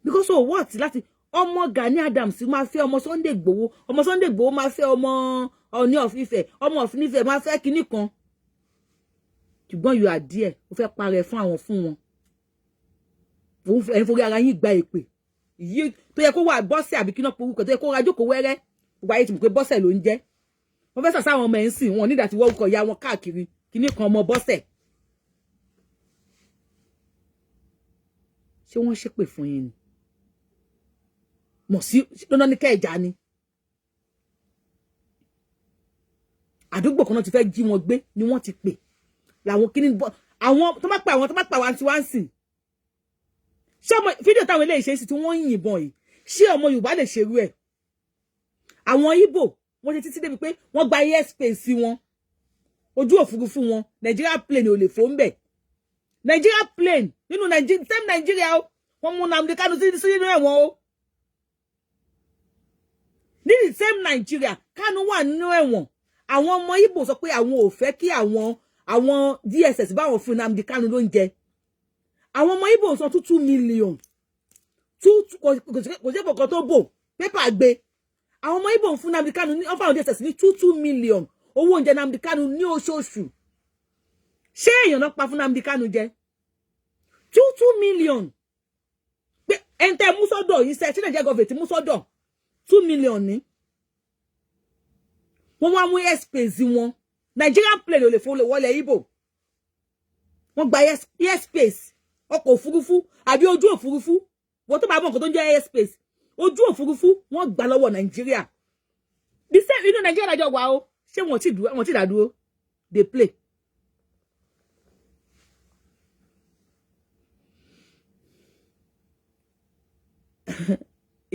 Speaker 1: because of what? Láti ọmọ Gani Adams máa fẹ́ ọmọ Sunday Igboho, ọmọ Sunday Igboho máa fẹ́ ọmọ Ọọ̀ni of Ifẹ̀, ọmọ of Ifẹ̀ máa fẹ́ kinní kan, ṣùgbọ́n you are there, ó fẹ́ parẹ́ fún àwọn, fún wọn. Ẹ̀ ń forí ara yín gba èpè yìí tó yẹ kó wà bọ́sẹ̀ àbí kí náà porúkọ tó yẹ kó ra jókòó wẹ́rẹ́. Gbogbo ayé ti mọ̀ pé bọ́sẹ̀ ló ń jẹ́. Wọ́n fẹ́ sàṣà àwọn ọmọ ẹ̀ ń sìn wọn nígbà tí wọ́n kọ̀ ya wọn káàkiri kinní kan ọmọ bọ́sẹ̀. Ṣé wọ́n ṣépè fún yín ni? Mọ̀ sí dandan ní kẹ́ẹ̀já ni. Àdúgbò kan náà ti fẹ́ jí wọn gbé ni wọ́n ti pè làwọn kíní bọ́ àwọn tó bá pa, àwọn tó bá pa àwọn tí wọ́n ń sìn. Ṣé ọmọ fídíò táwọn eléyìí ṣe é sí tí wọ́n ń yìnbọn yìí, ṣé ọmọ Yorùbá lè ṣerú ẹ̀? Àwọn Ìgbò, wọ́n ṣe títí débi pé wọ́n gba airspace wọn, ojú òfurufú wọn. Nigeria plane ò lè fò ń bẹ̀. Nigeria plane nínú Nigeria, same Nigeria o. Wọ́n mú Nnamdi Kanu sí sínú ẹ̀wọ̀n o. Ní the same Nigeria, Kanu wà nínú ẹ̀wọ̀n. Àwọn ọmọ Ìgbò sọ pé àwọn ò fẹ́ kí àwọn DSS báwọn fún Nnamdi Kanu lóúnjẹ. Àwọn ọmọ Ìgbò san 2 2 million two. Kò sí kankan tó bò pépà gbé. Àwọn ọmọ Ìgbò fún Nnamdi Kanu ní wọ́n fáwọn DSS ní 2 2 million owó oúnjẹ Nnamdi Kanu ní oṣooṣù. Ṣé èèyàn náà pa fún Nnamdi Kanu jẹ 2 2 million pé ẹni tẹ́ mú sọ́dọ̀ yìí sẹ́ tí Nàìjíríà government mú sọ́dọ̀, 2 million ní wọ́n wá mú airspace wọn. Nigerian plane ò lè fò wọlé Ìgbò. Wọ́n gba airspace, ọkọ̀ òfurufú àbí ojú òfurufú. Wọ́n tó bá mọ̀ nǹkan tó ń jẹ́ airspace, ojú òfurufú, wọ́n gbà lọ́wọ́ Nàìjíríà. The same inú Nàìjíríà lájọ wà o. Ṣé wọ́n ti dúró, wọ́n ti dá dúró dey play?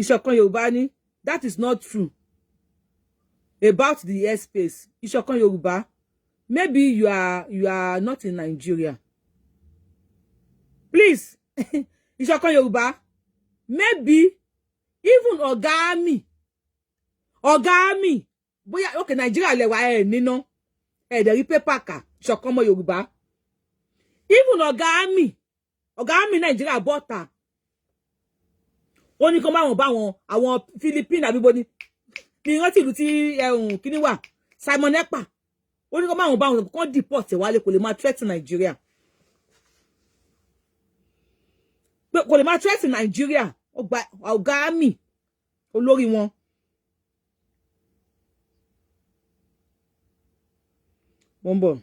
Speaker 1: Ìṣọ̀kan Yorùbá ní that is not true about the airspace. Ìṣọ̀kan Yorùbá, maybe you are not in Nigeria. Please, Ìṣọ̀kan Yorùbá, maybe even ọ̀gá mi, ọ̀gá mi, bóyá okay, Nàìjíríà lẹwà ẹ níná ẹ dẹ̀ rí pépà kà. Ìṣọ̀kan ọmọ Yorùbá, even ọ̀gá mi, ọ̀gá mi Nàìjíríà bọ́ta, ó ní kó máa wọn bá wọn àwọn Philippines àbíbo ni ní rántí ìlú tí ẹhùn kíní wà, Simon Ekpa, ó ní kó máa wọn bá wọn kó deport ẹ̀ wálé. Kò lè máa threaten Nàìjíríà, pé kò lè máa threaten Nàìjíríà. Ọ̀gá mi olórí wọn. Mo ń bọ̀.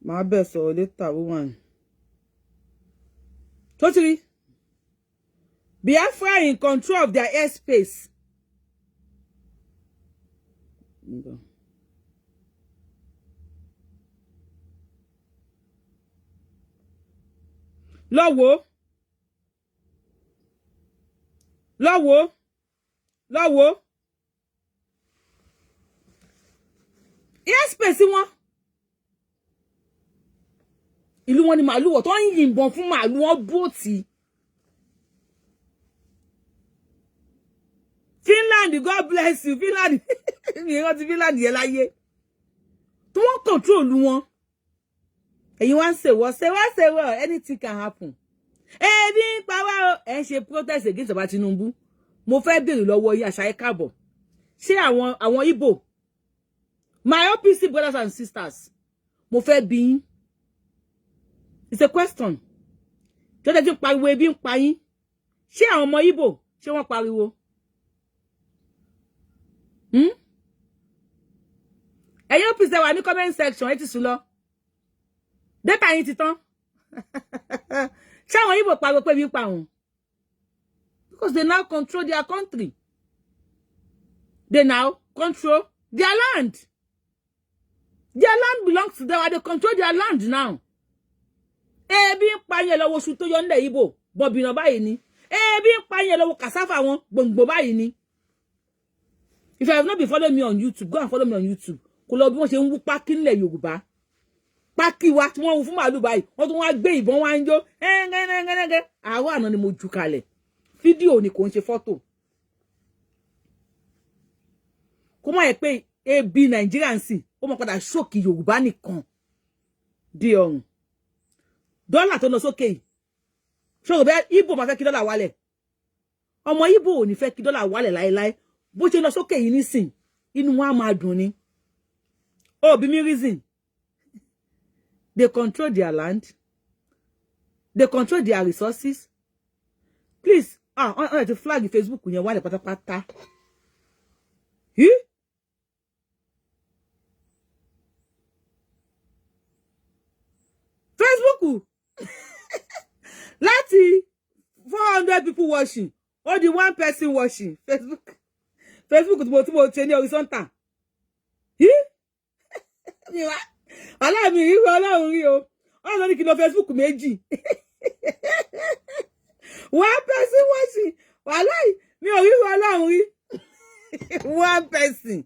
Speaker 1: Màá bẹ̀ sọ̀rọ̀ later, woman. Tó ti rí Biafra in control of their airspace. Lọ́wọ́, lọ́wọ́, lọ́wọ́ airspace wọn, ìlú wọn ni màálù wọ̀ tó ń yìnbọn fún màálù wọn dúró tì í. Finland, God bless you, Finland. Mi rántí Finland yẹn láyé tí wọ́n control wọn. Ẹ̀yin wá ń ṣèwọ́ ṣèwọ́ ṣèwọ́. Anything can happen. Ebi ń pa wá o. Ẹ̀ ń ṣe protest against bàbá Tinubu. Mo fẹ́ béèrè lọ́wọ́ yín, àṣà ẹ̀ káàbọ̀. Ṣé àwọn Igbo, my OPC brothers and sisters, mo fẹ́ bi yín, it's a question. Jọ́jọ́ tí ń pariwo ebi ń pa yín, ṣé àwọn ọmọ Igbo, ṣé wọ́n pariwo? Hmm? Ẹ̀yin OPC wà ní comment section, ẹ ti sùn lọ, data yín ti tán. Ṣé àwọn Igbo pariwo pé ebi ń pa àwọn? Because they now control their country, they now control their land. Their land belongs to them and they control their land now. Ebi ń pa yẹn lọ́wọ́ oṣù tó yọ nílẹ̀ Ìgbò bọ̀bìnà báyìí ni. Ebi ń pa yẹn lọ́wọ́ cassava wọn gbòǹgbò báyìí ni. If you have not been following me on YouTube, go and follow me on YouTube. Kò lọ bí wọ́n ṣe ń wú pákí nílẹ̀ Yorùbá, pákí wa tí wọ́n ń fún màálù báyìí, wọ́n tún wá gbé ìbọn wá ń jó ẹ́ngẹ́ngẹ́ngẹ́. Àárọ̀ àná ni mo jù kalẹ̀. Fídíò ni, kò ń ṣe fọ́tò. Kó má yẹ pé ebi Nàìjíríà ń sìn, ó máa padà ṣòkì Yorùbá nìkan di ọrùn. Dọ́là tó lọ sókè yìí, ṣòro bẹ́ẹ̀ Ìgbò máa fẹ́ kí dọ́là wálẹ̀? Ọmọ Ìgbò ò ní fẹ́ kí dọ́là wálẹ̀ láéláé. Bó ṣe lọ sókè yìí nísìn, inú wọn á máa dùn ni. Oh, bí mi reason. They control their land, they control their resources. Please, ah, wọ́n ti flag Facebook yẹn wálẹ̀ pátápátá. Huh? Facebook láti 400 people watching, ó di one person watching. Facebook tí mo ṣe ní horizontal. Aláàmì ìrírí Ọlọ́run rí o. Ọlọ́run ló ní kí n lọ Facebook méjì. One person watching. Wàhálà, mi ò rí Ọlọ́run rí. One person.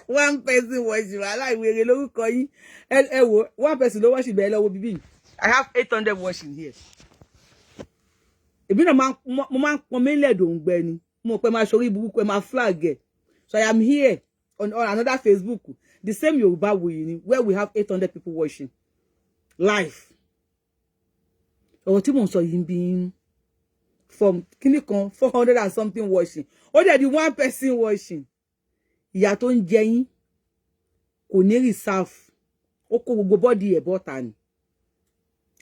Speaker 1: One person watching. Wàhálà, ìwéré lórúkọ yín. Ẹ wo, one person ló watching bẹ́ẹ̀ lọ́wọ́ bíbí. I have 800 watching here. Èmi náà mo máa ń pọn mílẹ̀ dòǹgbẹ ni. Mo pẹ́ máa ṣorí burúkú, ẹ máa flag ẹ̀. So I am here on another Facebook, the same Yorùbáwùyí ni, where we have 800 people watching live. Ọ̀rọ̀ tí mò ń sọ yìí ń bí from kíní kan 400 and something watching, ó dẹ̀ di one person watching. Ìyà tó ń jẹ yín kò ní reserve. Ó kó gbogbo body ẹ̀ bọ́ta ni.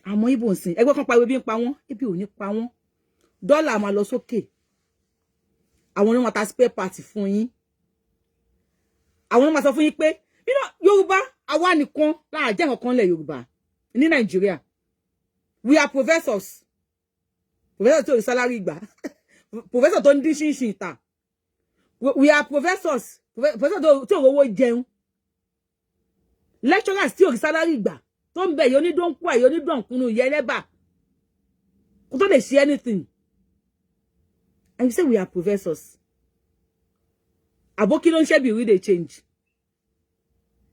Speaker 1: Àmọ́ ibo ń sìn ẹgbẹ́ kan pariwo ebi ń pa wọ́n, ebi ò ní pa wọ́n. Dọ́là máa lọ sókè. Àwọn onímọ̀ ta spare part fún yín. Àwọn onímọ̀ sọ fún yín pé Yorùbá, àwa nìkan láà jẹ́ nǹkan lẹ̀ Yorùbá ní Nàìjíríà. We are professors, professor tí ò ní salary gbà, professor tó ń dín ṣinṣin ìta. We are professors, professor tí ò rówó jẹun, lecturers tí ò ní salary gbà, tó ń bẹ yìí onídọ́nkù àyè onídọ̀nkùnú ìyá ẹlẹ́bà kó tó lè ṣe anything. And you say we are professors. Àbókí ló ń ṣẹ́ bí dey change.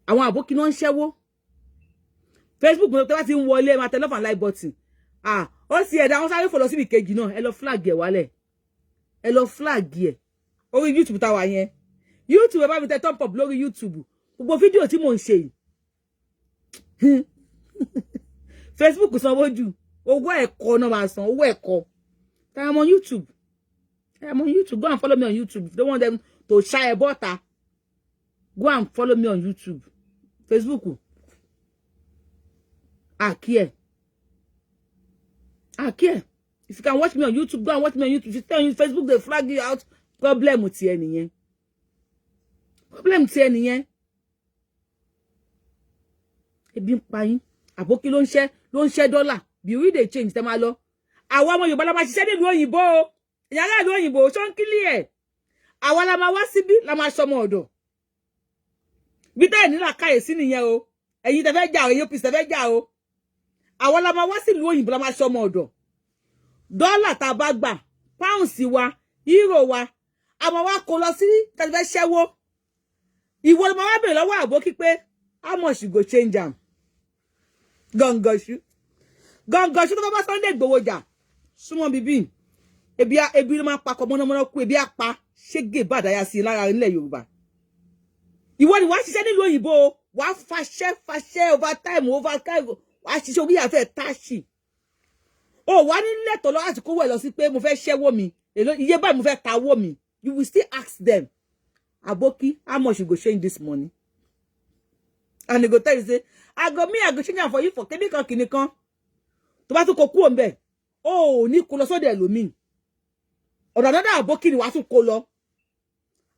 Speaker 1: Àwọn àbókí ló ń ṣẹ́wó. Facebook tó bá ti ń wọlé, máa tẹ love and like button. Ah, ó sì ẹ̀dá wọn sáré fò lọ síbi kejì náà. Ẹ lọ flag ẹ̀ wálẹ̀, ẹ lọ flag ẹ̀. Orí YouTube táwa yẹn, YouTube, ẹ bá mi tẹ thumb up lórí YouTube. Gbogbo fídíò tí mò ń ṣe yìí, Facebook sanwó jù. Owó ẹ̀kọ́ náà máa san owó ẹ̀kọ́. I am on YouTube, I am on YouTube. Go and follow me on YouTube. If you don't want them to ṣá ẹ bọ́ta, go and follow me on YouTube. Facebook àkíẹ̀ àkíẹ̀. If you can watch me on YouTube, go and watch me on YouTube. If you stay on Facebook, they flag you out. Problem tiẹ̀ nìyẹn, problem tiẹ̀ nìyẹn. Ebi ń pa yín. Àbókí ló ń ṣẹ́, ló ń ṣẹ́ dọ́là bí dey change. Tẹ́ máa lọ, àwa ọmọ Yorùbá la máa ṣiṣẹ́ nílùú òyìnbó o. Ìyá aráàlú òyìnbó ṣó ń kílí ẹ̀. Àwa la máa wá síbí, la máa ṣọmọ ọ̀dọ̀. Bí tẹ́ẹ̀ nílà káyè sí nìyẹn o. Ẹ̀yin tẹ́ fẹ́ jà o, ẹ̀yin OPC tẹ́ fẹ́ jà o, àwa la máa wá sílùú òyìnbó, la máa ṣọmọ ọ̀dọ̀. Dọ́là tá a bá gbà, pounds wa, euro wa, a máa wá kó lọ sí tẹ́lẹ̀ fẹ́ ṣẹ́wó. Ìwọ ló máa wá bèrè lọ́wọ́ àbókí pé how much you go change am. Gọ̀ǹgọ̀ṣú, gọ̀ǹgọ̀ṣú tó bá bá Sunday Igboho jà, súnmọ́ bíbí. Ebi, ebi ló máa ń pakọ̀ mọ́nàmọ́ná kú. Ebi á pa ṣégè bàdáyà sí i lára nílẹ̀ Yorùbá. Ìwọ ni wàá ṣiṣẹ́ nílùú òyìnbó, wàá faṣẹ́ faṣẹ́, overtime, overtime, wàá ṣiṣẹ́ orí àfẹ́ táṣì o. Wà ní lẹ́tọ̀ọ́ lọ láti kówó ẹ̀ lọ sí pé mo fẹ́ ṣẹ́wó mi, èló iye báyìí mo fẹ́ ta owó mi. You will still ask them, "Aboki, how much you go change this money?" And they go tell you say, I go me, I go change am for you for kìnìkan kìnìkan. Tó bá tún kó kúrò ńbẹ̀, o ò ní kó lọ sọ́dọ̀ ẹlòmíì. Ọ̀dọ̀ àdọ́dọ̀ àbókí ni wàá tún kó lọ.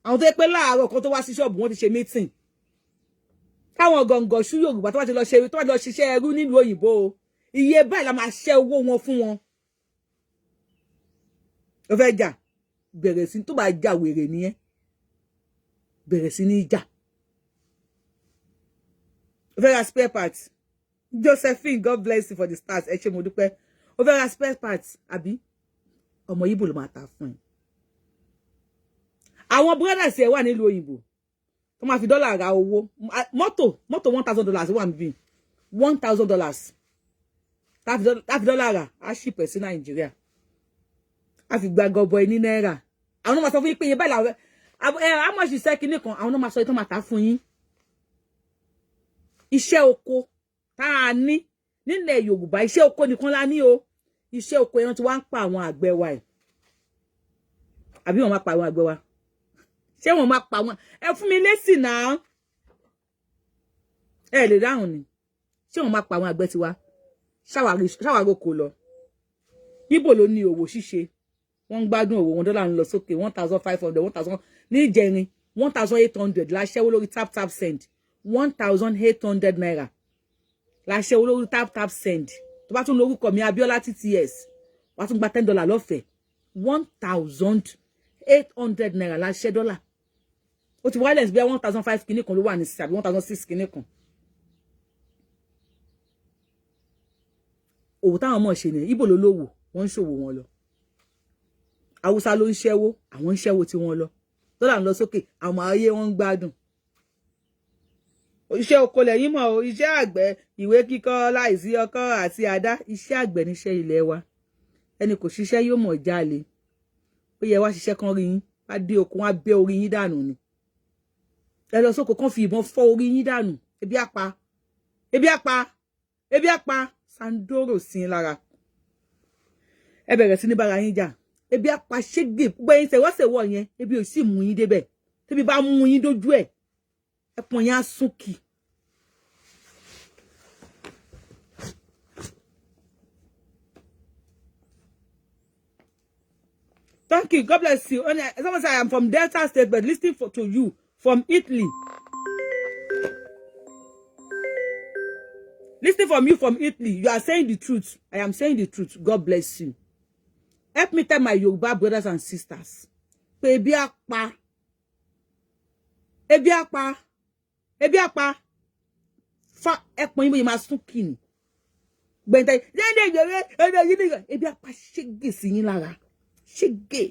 Speaker 1: Àwọn tó yẹ pé láàárọ̀ kan tó wá sí ṣọ́ọ̀bù, wọ́n ti ṣe meeting. Táwọn gọ̀ǹgọ̀ ṣú Yorùbá tó bá ti lọ ṣe, tó bá ti lọ ṣiṣẹ́ ẹrú nílùú òyìnbó o, iye báyìí la máa ṣẹ́ owó wọn fún wọn. Ó fẹ́ jà, bẹ̀rẹ̀ sí. Tó bá jà, wèrè nìyẹn. Bẹ̀rẹ̀ sí ní jà. Ó fẹ́ ra spare parts. Josephine, God bless you for the stars. Ẹ ṣé, mo dúpẹ́. Ó fẹ́ ra spare parts, àbí? Ọmọ Ìgbò ló máa ta fún ẹ. Àwọn brothers ẹ wà nílùú òyìnbó tó máa fi dọ́là ra owó mọ́tò. Mọ́tò $1,000 wà níbí. $1,000 táfi dọ́là rà, á ship ẹ̀ sí Nàìjíríà, á fi gba gọbọi ní náírà. Àwọn náà máa sọ fún yín pé iye báyìí làwọn ẹ àmọ́ ṣiṣẹ́ kinní kan. Àwọn náà máa sọ yìí tó máa tà fún yín. Iṣẹ́ oko tá a ní nílẹ̀ Yorùbá, iṣẹ́ oko nìkan la ní o. Iṣẹ́ oko yẹn tí wọ́n ń pa àwọn àgbẹ̀ wa ẹ̀. Àbí wọ́n máa pa àwọn àgbẹ̀ wa? Ṣé wọ́n máa pa wọn? Ẹ fún mi lésì náà. Ẹ lè dáhùn ni. Ṣé wọ́n máa pa àwọn àgbẹ̀ tiwa? Ṣáwàrò kò lọ. Ibo ló ní òwò ṣíṣe, wọ́n ń gbádùn òwò wọn. Dọ́là ń lọ sókè, 1,500, 1,000 ní ìjẹrin, 1,800 láṣẹ́wó lórí Tap Tap Send. ₦1,800 láṣẹ́wó lórí Tap Tap Send. Tó bá tún lórúkọ mi, Abiola TTS, wàá tún gba $10 lọ́fẹ̀ẹ́. ₦1,800 láṣẹ́ dọ́là. Ó ti wálẹ̀ bí 1,500 kìíní kan ló wà ní sí, àbí 1,600 kìíní kan. Òwò táwọn ọmọ ṣe nìyẹn. Ibo ló lówó, wọ́n ń ṣòwò wọn lọ. Haúsá ló ń ṣẹ́wó, àwọn ń ṣẹ́wó tí wọ́n lọ. Dọ́là ń lọ sókè, àwọn ayé wọn ń gbádùn. Iṣẹ́ oko lẹ́yìn mọ̀ o, iṣẹ́ àgbẹ̀, ìwé kíkọ́ láìsí ọkọ́ àti àdá. Iṣẹ́ àgbẹ̀ níṣẹ́ ilé wa. Ẹni kò ṣiṣẹ́ yóò mọ̀ jalè. Ó yẹ wá ṣiṣẹ́ kan rí yín, wá dé oko, wá bẹ́ orí yín dànù ni. Ẹ lọ sóko, kán fi ìbọn fọ́ orí yín dànù. Ebi á pa, ebi á pa, ebi á pa sandoro sí i lára. Ẹ bẹ̀rẹ̀ sí ní bára yín jà. Ebi á pa ṣégè gbogbo ẹ̀yin sẹ̀wọ́sẹ̀wọ́ yẹn. Ebi ò sì mú yín débẹ̀. Tẹ́bi bá mú yín dójú ẹ̀, ẹpọ̀n yẹn á súnkì. Thank you. God bless you. Someone say, "I am from Delta State, but listening to you from Italy. Listening from you from Italy. You are saying the truth." I am saying the truth. God bless you. Help me tell my Yoruba brothers and sisters. Pé ebi á pa. Ebi á pa. Ebi á pa. Fa ẹpọ̀n yín bóyá máa sún kìnnì. Gbẹ̀ntẹ́ ebi á pa ṣégè sí yín lára. Ṣégè.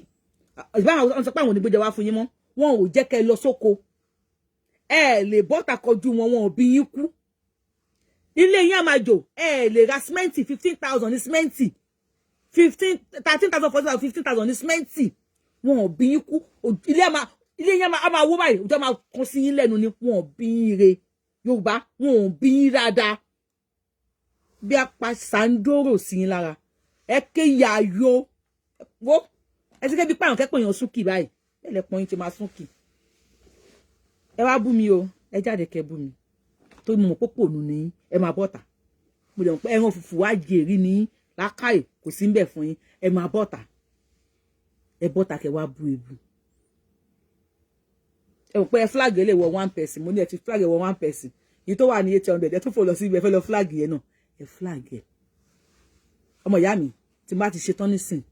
Speaker 1: Ìbá àwọn sọ pé àwọn onígbèjà wá fún yín mọ́. Wọn ò jẹ́ kẹ́ ẹ lọ sóko. Ẹ lè bọ́ta kọjú wọn, wọn ò bí yín kú. Ilé yín á máa jò. Ẹ lè ra símẹ́ǹtì, 15,000 ní símẹ́ǹtì, 15, 13,000, 14,000, 15,000 ní símẹ́ǹtì. Wọn ò bí yín kú. Ilé yín á máa wó báyìí, ojú á máa kàn sí yín lẹ́nu ni. Wọn ò bí yín re. Yorùbá, wọn ò bí yín dáadáa. Bí a pa sàǹdóró sí yín lára. Ẹ ké yàyò. Wo ẹ ti ké bí pààyàn kẹ́pọ̀ èèyàn súnkì báyìí. Bẹ́ẹ̀ lẹ́pọ̀ yín ti máa súnkì. Ẹ wá bú mi o, ẹ jáde kẹ́ bú mi. Tó mọ̀ pópò nù ní ẹ máa bọ́ta. Mo dẹ̀ mọ̀ pé ẹran fùfú wá jèrè ní lákàì kò sí ń bẹ̀ fún yín. Ẹ máa bọ́ta. Ẹ bọ́ta kẹ́ wá bú ebu. Ẹ mọ̀ pé ẹ flag lè wọ one person. Mo ní ẹ ti flag wọ one person. Èyí tó wà ní 800, ẹ tún fò lọ sí ibi ẹ fẹ́ lọ flag yẹn náà. Ẹ flag ẹ. Ọmọ ìyá mi, tí n bá ti ṣetán nísìn,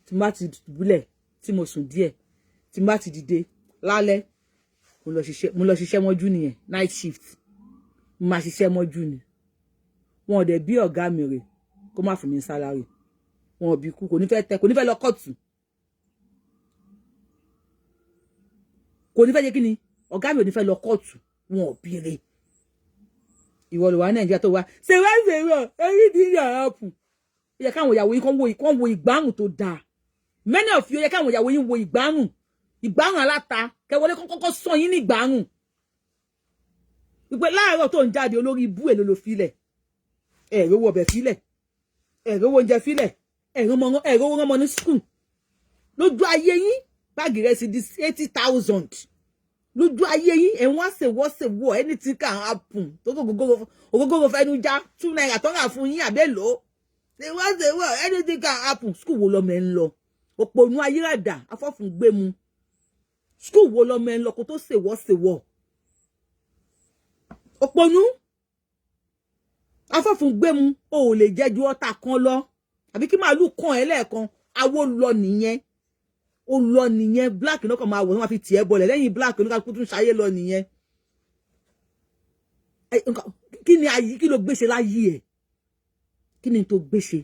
Speaker 1: tí n bá ti dùbúlẹ̀, tí mo sùn díẹ̀, tí n bá ti dìde lálẹ́, mo lọ ṣiṣẹ́ mọ́jú nìyẹn, night shift. Mo máa ṣiṣẹ́ mọ́jú ni. Wọn ò dẹ̀ bí ọ̀gá mi rè kó má fún mi salary. Wọn ò bí kú, kò ní fẹ́ tẹ, kò ní fẹ́ lọ kóòtù. Kò ní fẹ́ jẹ́ kí ni ọ̀gá mi ò ní fẹ́ lọ kóòtù. Wọn ò bí rè. Ìwọ ló wà Nàìjíríà tó wá ṣe wá ṣe wọ orí ìdí ìyàrá ọ̀pù. Ó yẹ káwọn ìyàwó yín kàn wo ìgbárùn tó dáa. Many of you, ó yẹ káwọn ìyàwó yín wo ìgbárùn, ìgbárùn aláta kẹwọlé kọ́kọ́ sọ yín ní ìgbárùn. Wípé láàárọ̀ tó ń jáde, olórí ibú èlò ló filẹ̀. Ẹ̀rọ owó ọbẹ̀ filẹ̀, ẹ̀rọ owó oúnjẹ filẹ̀, ẹ̀rọ owó ọmọ ní school. Lójú ayé yín, báàgì rẹ̀ sì di 80,000. Lójú ayé yín, ẹ̀wọ̀n àṣewọ́ṣewọ́, anything can happen. Tó kò ògógóró fẹ́nu já ₦2 tó rà fún yín àbẹ́lò. Ṣèwọ́ṣewọ́, anything can happen. School wo lọmọ ẹ̀ ń lọ? Òpònú ayérádà afọ́fun gbé mu. School wo lọmọ ẹ̀ ń lọ kó tó ṣèwọ́ṣewọ́? Òpònú afọ́fun gbé mu. O ò lè jẹ́ ju ọ̀tá kan lọ, àbí kí màálù kàn ẹ́ lẹ́ẹ̀kan, awo lọ nìyẹn, ó lọ nìyẹn. Black náà kàn máa wọ̀, wọ́n máa fi tiẹ̀ bọlẹ̀ lẹ́yìn black, oníkàkú tún ṣayé lọ nìyẹn. Kí ni ayé? Kí ló gbéṣe láyé ẹ̀? Kí ni tó gbéṣe?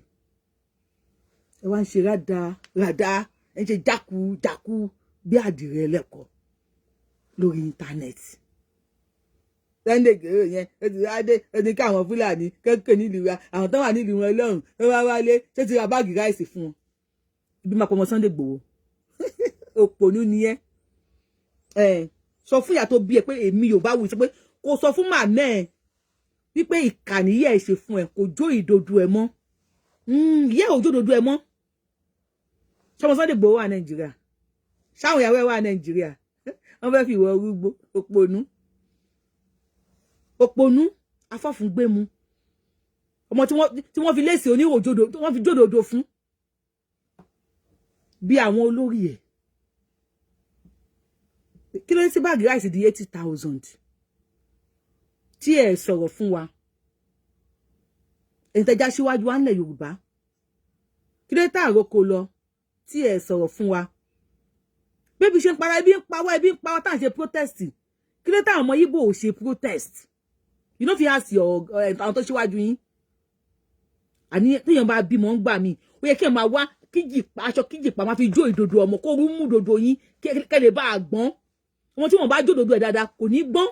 Speaker 1: Ẹ wá ń ṣe rádà rádà, ẹ ń ṣe jáku jáku bí àdìrẹ ẹlẹ́kọ̀ọ́ lórí íńtánẹ́ẹ̀tì. Sunday Igboho yẹn, ó ti wá dé, ó ní káwọn Fúlàní kẹ́kẹ́ nílùú wa, àwọn tó wà nílùú wọn lọ́rùn tó wá wálé, ṣé ti ra báàgì rice fún wọn? Ibi máa pọ̀ mọ́ Sunday Igboho. Òpònú ni ẹ. Ẹ sọ fún ìyá tó bí ẹ pé èmi ò bá wù, sọ pé kò sọ fún màmá ẹ wípé ìkànnì yẹ ẹ ṣe fún ẹ, kò jó ìdodo ẹ mọ́, ìyá ò jó ìdodo ẹ mọ́. Sọmọ Sunday Igboho wà Nàìjíríà. Ṣáwọn ìyàwó ẹ̀ wà Nàìjíríà, wọ́n fẹ́ fi ìwọ rúgbó. Òpònú, òpònú afọ́fúngbẹ́mu, ọmọ tí wọ́n fi léèsì oníròjòdò, tí wọ́n fi jódòdó fún bí àwọn olórí ẹ̀. Kí ló dé tí bag rice di 80,000 tí ẹ sọ̀rọ̀ fún wa, èyí tẹ́já síwájú wa ńlẹ̀ Yorùbá? Kí ló dé tá àròkọ lọ tí ẹ sọ̀rọ̀ fún wa? Bébí ṣe ń para, ebi ń pa wá, ebi ń pa wá, tá à ń ṣe protest. Kí ló dé táwọn ọmọ Ìgbò ò ṣe protest? You no fit ask your àwọn tó ṣíwájú yín. Àní téèyàn bá bímọ ń gbà mí, ó yẹ kí ẹ máa wá kíjìpá, aṣọ kíjìpá máa fi jó ìdodo ọmọ, kó rú mú ìdodo yín kẹ́ lè bá a gbọ́n. Ọmọ tí wọ́n bá jó ìdodo ẹ̀ dáadáa kò ní gbọ́n.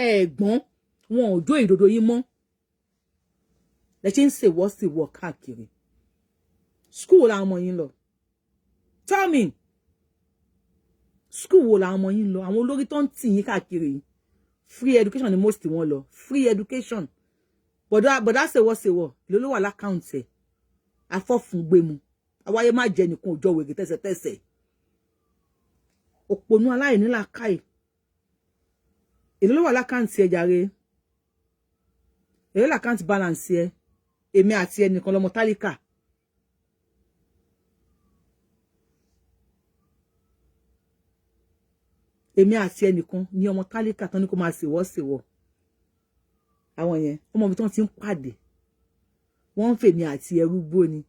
Speaker 1: Ẹ̀ gbọ́n, wọn ò jó ìdodo yín mọ́, lẹ ṣe ń ṣèwọ́ ṣèwọ́ káàkiri. School wo làwọn ọmọ yín lọ? Tell me, school wo làwọn ọmọ yín lọ? Àwọn olórí tó ń tì yín káàkiri yìí, free education ni most wọn lọ, free education. Bọ̀dá bọ̀dá ṣèwọ́ ṣèwọ́ ló ló wà l'account ẹ̀. Afọ́fúngbẹ̀mù àwáyé má jẹ nìkan òjò wèrè tẹ̀sẹ̀tẹ̀sẹ̀, òpònú aláìní làákàyè. Èló ló wà l'account ẹ̀ jàre? Èló l'account balance ẹ̀? Èmi àti ẹnìkan lọmọ tálíkà. Èmi àti ẹnìkan ní ọmọ tálíkà tán ní kó máa ṣèwọ́ ṣèwọ́. Àwọn yẹn, ọmọ mi tán ti ń pàdé, wọ́n ń fèmí àti ẹrú gbó ni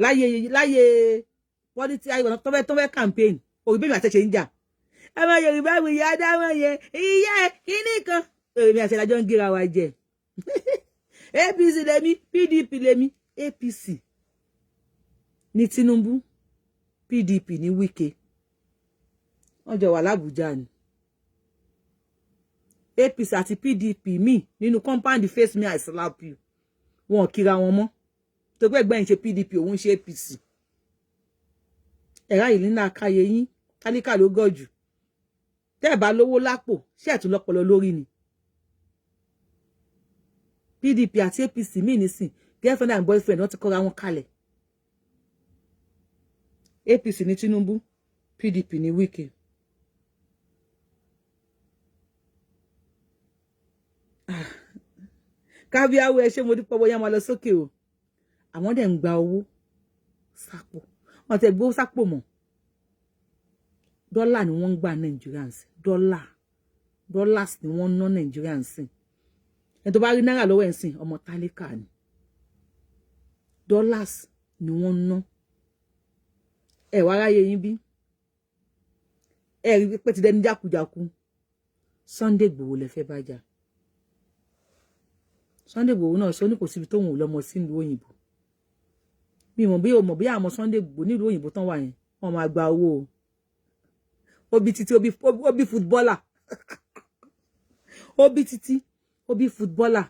Speaker 1: láyé láyé pọ́lítì ayé tọ́fẹ́ campaign. Òbí bẹ́ẹ̀ mi àti ẹ̀ṣẹ̀ ń jà, ọmọ Yorùbá wù yá dáwọn yẹn ìyá kíní kan. Èmi àti ẹ̀dájọ́ ń gíra wa jẹ. APC lèmi, PDP lèmi. APC ní Tinubu, PDP ní Wike, wọ́n jọ wà l'Ábùjá ni. APC àti PDP míì nínú compound, face me I slap you, wọn ò kíra wọn mọ́ tó pé ẹgbẹ́ yìí ṣe PDP, òun ṣe APC. Ẹ̀rá yìí nínú akáyé yín, tálíkà ló gọ̀ jù. Tẹ́ ẹ̀ bá lówó lápò, ṣé ẹ̀ tún lọ́pọlọ lórí ni? PDP àti APC míì nísìn, girlfriend and boyfriend, wọ́n ti kọ́ra wọn kalẹ̀. APC ní Tinubu, PDP ní Wike. Kábíyáwó, ẹ ṣé, mo dúpẹ́. Bóyá máa lọ sókè o. Àwọn dẹ̀ ń gba owó sápò, wọ́n ti gbowó sápò mọ́. Dọ́là ni wọ́n ń gbà Nigerians, dọ́là, dollars ni wọ́n ń ná Nigerians. Ẹni tó bá rí náírà lọ́wọ́ ẹ̀ ń sìn, ọmọ tálíkà ni. Dollars ni wọ́n ń ná. Ẹ wá ráyè yín bí ẹ rí pé ti dẹni jákujàku. Sunday Igboho lẹ fẹ́ bá jà. Sunday Igboho náà sọ ní kò síbi tóun ò lọ́mọ sí ìlú òyìnbó. Mi mọ̀ bí o mọ̀ bí àwọn Sunday Igboho nílùú òyìnbó tán wà yẹn, wọ́n máa gba owó o. Ó bí títí, ó bí footballer, ó bí títí, ó bí footballer,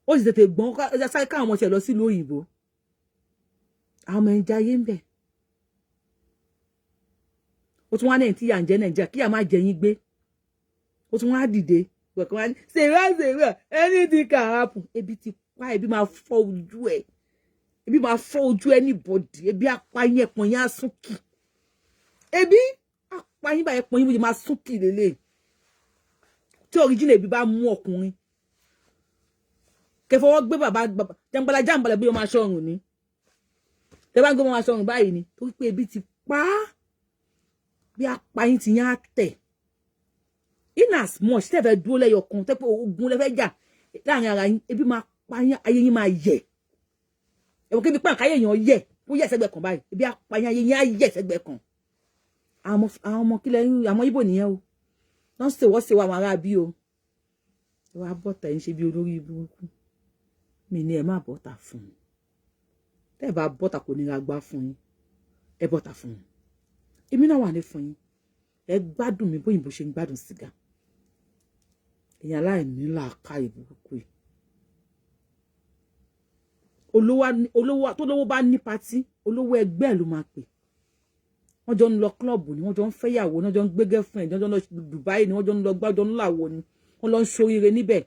Speaker 1: ó sì tètè gbọ́n sáré káwọn ọmọ tiẹ̀ lọ sílùú òyìnbó. Àwọn ọmọ ẹ̀ ń jayé ń bẹ̀. Ó tún wá náà tí yà ń jẹ Nàìjíríà, kíyà má jẹ yín gbé. Ó tún wá dìde kọ̀ọ̀kan wá ní ṣèrà ṣèrà, anything can happen. Ebi ti pa, ebi máa fọ́ ojú ẹ̀, ebi máa fọ́ ojú anybody. Ebi apá yín, ẹ̀pọ̀n yín á sún kì. Ebi apá yín báyẹn, ẹ̀pọ̀n yín bóyá máa sún kì lélẹ̀. Tí original ebi bá mú ọkùnrin kẹfọwọ́ gbé bàbá jàǹbala jàǹbala bí wọ́n máa ṣọrùn ni, tẹ bá ń gbé wọn máa ṣọrùn báyìí ni, torí pé ebi ti pa á. Bí apá yín ti yán á tẹ̀. In as much tẹ́ fẹ́ dúró lẹ́yọ kan, tẹ́ pé ogun lẹ́fẹ́ jà láàrin ara yín, ebi máa pa yín, ayé yín máa yẹ̀. Ẹ̀wọ̀n kébi pàǹkáyé èèyàn yẹ̀, kó yẹ̀ sẹ́gbẹ̀ kan báyìí, ebi apá yín, ayé yín á yẹ̀ sẹ́gbẹ̀ kan. Àwọn ọmọ kílẹ̀ àwọn Ìgbò nìyẹn o, wọ́n ṣèwọ́ ṣèwọ́ àwọn ará bí o. Ẹ wá bọ́tà, ẹ̀ ń ṣe bí olórí burúkú. Mi ní ẹ má bọ́tà fún un. Tẹ́ ẹ bá bọ́tà, kò ní ra gbá fún yín. Ẹ bọ́tà fún un, èmi náà wà ní fún yín. Ẹ gbádùn mi bóyìnbó ṣe ń gbádùn sìgá. Èèyàn aláìní làákàyè burúkú yìí, olówó tó lówó bá ní party, olówó ẹgbẹ́ ẹ̀ ló máa pè. Wọ́n jọ ń lọ club ni, wọ́n jọ ń fẹ́yàwó ni, wọ́n jọ ń gbé girlfriend, wọ́n jọ ń lọ Dubai ni, wọ́n jọ ń lọ gbá, jọ ń làwọ ni, wọ́n lọ ń ṣoríire níbẹ̀.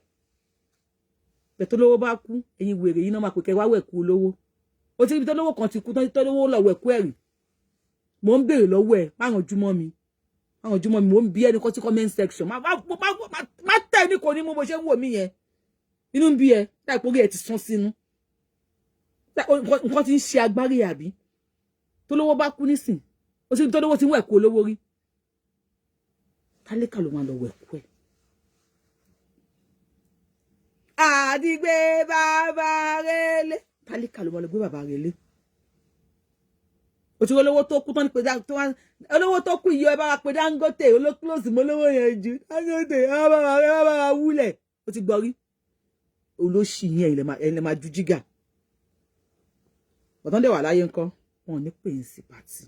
Speaker 1: Bẹ̀ tó lówó bá kú, ẹ̀yin wèrè yìí náà máa pè kẹ́ wá wẹ̀ kú olówó. Ó ti ríbi tó lówó kan ti kú, tó lówó lọ wẹ̀ kú ẹ̀rì. Mo ń béèrè lọ́wọ́ ẹ̀, má rànjú mọ́ mi, má rànjú mọ́ mi. Mo ń bí ẹni kọ́ sí comment section. Má má má má tẹ̀ ní kò ní mú bó ṣe ń wò mí yẹn. Inú ń bí ẹ láì pórí ẹ ti sán sínú, nǹkan ti ń ṣe agbárí, àbí tó lówó bá kú nísìn, ó sì tó lówó ti ń wẹ̀ kú olówó rí, tálíkà ló máa lọ wẹ̀ kú ẹ̀. Àdìgbé bàbá rẹlé, tálíkà ló máa lọ gbé bàbá rẹlé. Òtún olówó tó kú tán ní pé olówó tó kú iye ẹ bá wa pé Dangote olókùlòsì mọ́ olówó yẹn jù. Dangote ẹ bá wa, ẹ bá wa wúlẹ̀. Ó ti gbọ́ rí olóṣì yẹn, ilẹ̀ máa ju jígà ọ̀tán dẹ̀ wà láyé ńkọ́, wọn ò ní pè é sí party.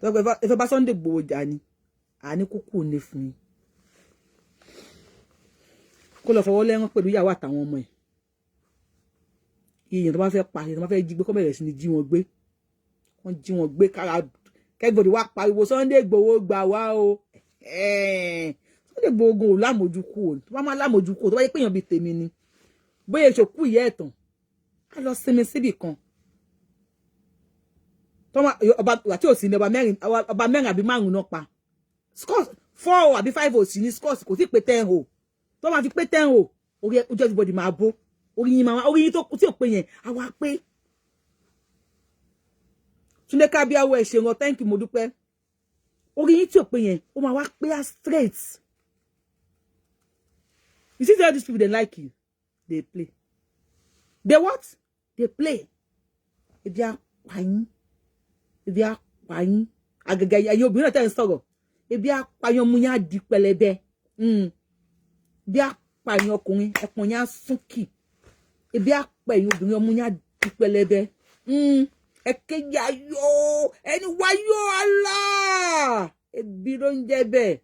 Speaker 1: Ẹ fẹ́ bá Sunday Igboho jà ni, àní kúkú ní fún yín, kó lọ fọwọ́ lẹ́rán pẹ̀lú ìyàwó àtàwọn ọmọ ẹ̀. Èèyàn tó bá fẹ́ pa, èèyàn tó bá fẹ́ jí gbé, kó bẹ̀rẹ̀ sí ni jí wọn gbé, wọ́n jí wọn gbé kára kẹ́gbọ̀dì wá pariwo, "Sunday Igboho gbà wá o." Sunday Igboho ò lámójúkú o. Tó bá má lámójúkú o, tó bá yẹ pé èèyàn bíi tèmi ni, bóyá ìṣòkú ìyá ẹ̀tàn á lọ sinmi síbì kan ọba àti òsì ní ọba mẹ́rin, ọba mẹ́rin àbí márùn náà pa. Scores four àbí five òsì ní scores, kò tí pé 10 o. Tó máa fi pé 10 o, orí ojú everybody máa bó, orí yín máa, orí yín tó tí ò pé yẹn á wá pé. Túndé Kábíáwó, ẹ ṣeun, thank you, mo dúpẹ́. Orí yín tí ò pé yẹn, ó máa wá pé á straight. You see all these people, they like you, they play, they what, they play. Ebi á pa yín, ebi á pa yín. Àgàgà ẹ̀yin obìnrin náà tẹ́ ń sọ̀rọ̀, ebi á pa yín, ọmú yín á di pẹlẹbẹ. Ebi á pa yín ọkùnrin, ẹpọ̀n yín á súnkì. Ebi á pa ẹ̀yin obìnrin, ọmú yín á di pẹlẹbẹ. Ẹ kéde ayọ̀, ẹni wáyọ̀ Allah, ebi ló ń jẹ́ bẹ́ẹ̀.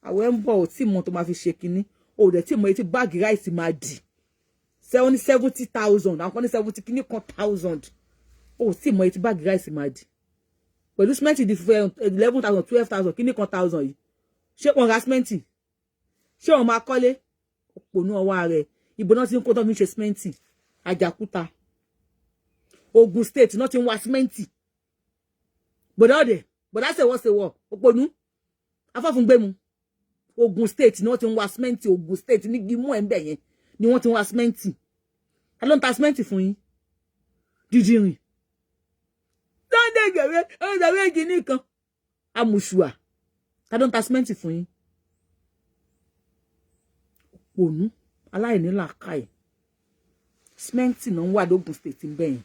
Speaker 1: Àwẹ̀ ń bọ̀, ò tí mọ tó máa fi ṣe kinní, ò dẹ̀ tí mọ etí bag rice máa dì 70,000, àwọn kan ní 70 kinní kan thousand. Ò tí mọ etí bag rice máa dì pẹ̀lú símẹ́ǹtì di 11,000, 12,000 kinní kan thousand yìí. Ṣé wọ́n ra símẹ́ǹtì? Ṣé wọ́n máa kọ́lé? Òpònú ọwọ́ rẹ̀. Ìbò náà ti ń kó tó fi ń ṣe símẹ́ǹtì? Àjàkúta, Ogun State náà ti ń wá símẹ́ǹtì. Bọ̀dá ọ̀dẹ̀, bọ̀dá ṣèwọ́ṣèwọ́, òpònú afọ́fúngbẹ́mu. Ogun State ni wọ́n ti ń wá símẹ́ǹtì. Ogun State ní gímú ẹ̀ ń bẹ̀ yẹn ni wọ́n ti ń wá símẹ́ǹtì. Ta ló ń ta símẹ́ǹtì fún yín? Dídìrín Sunday gẹ̀rẹ́ ọ̀dàwé kìíní kan amùsùà. Ta ló ń ta símẹ́ǹtì fún yín? Òpònú aláìní làákàyè. Símẹ́ǹtì náà ń wà lógun State ń bẹ̀ yẹn,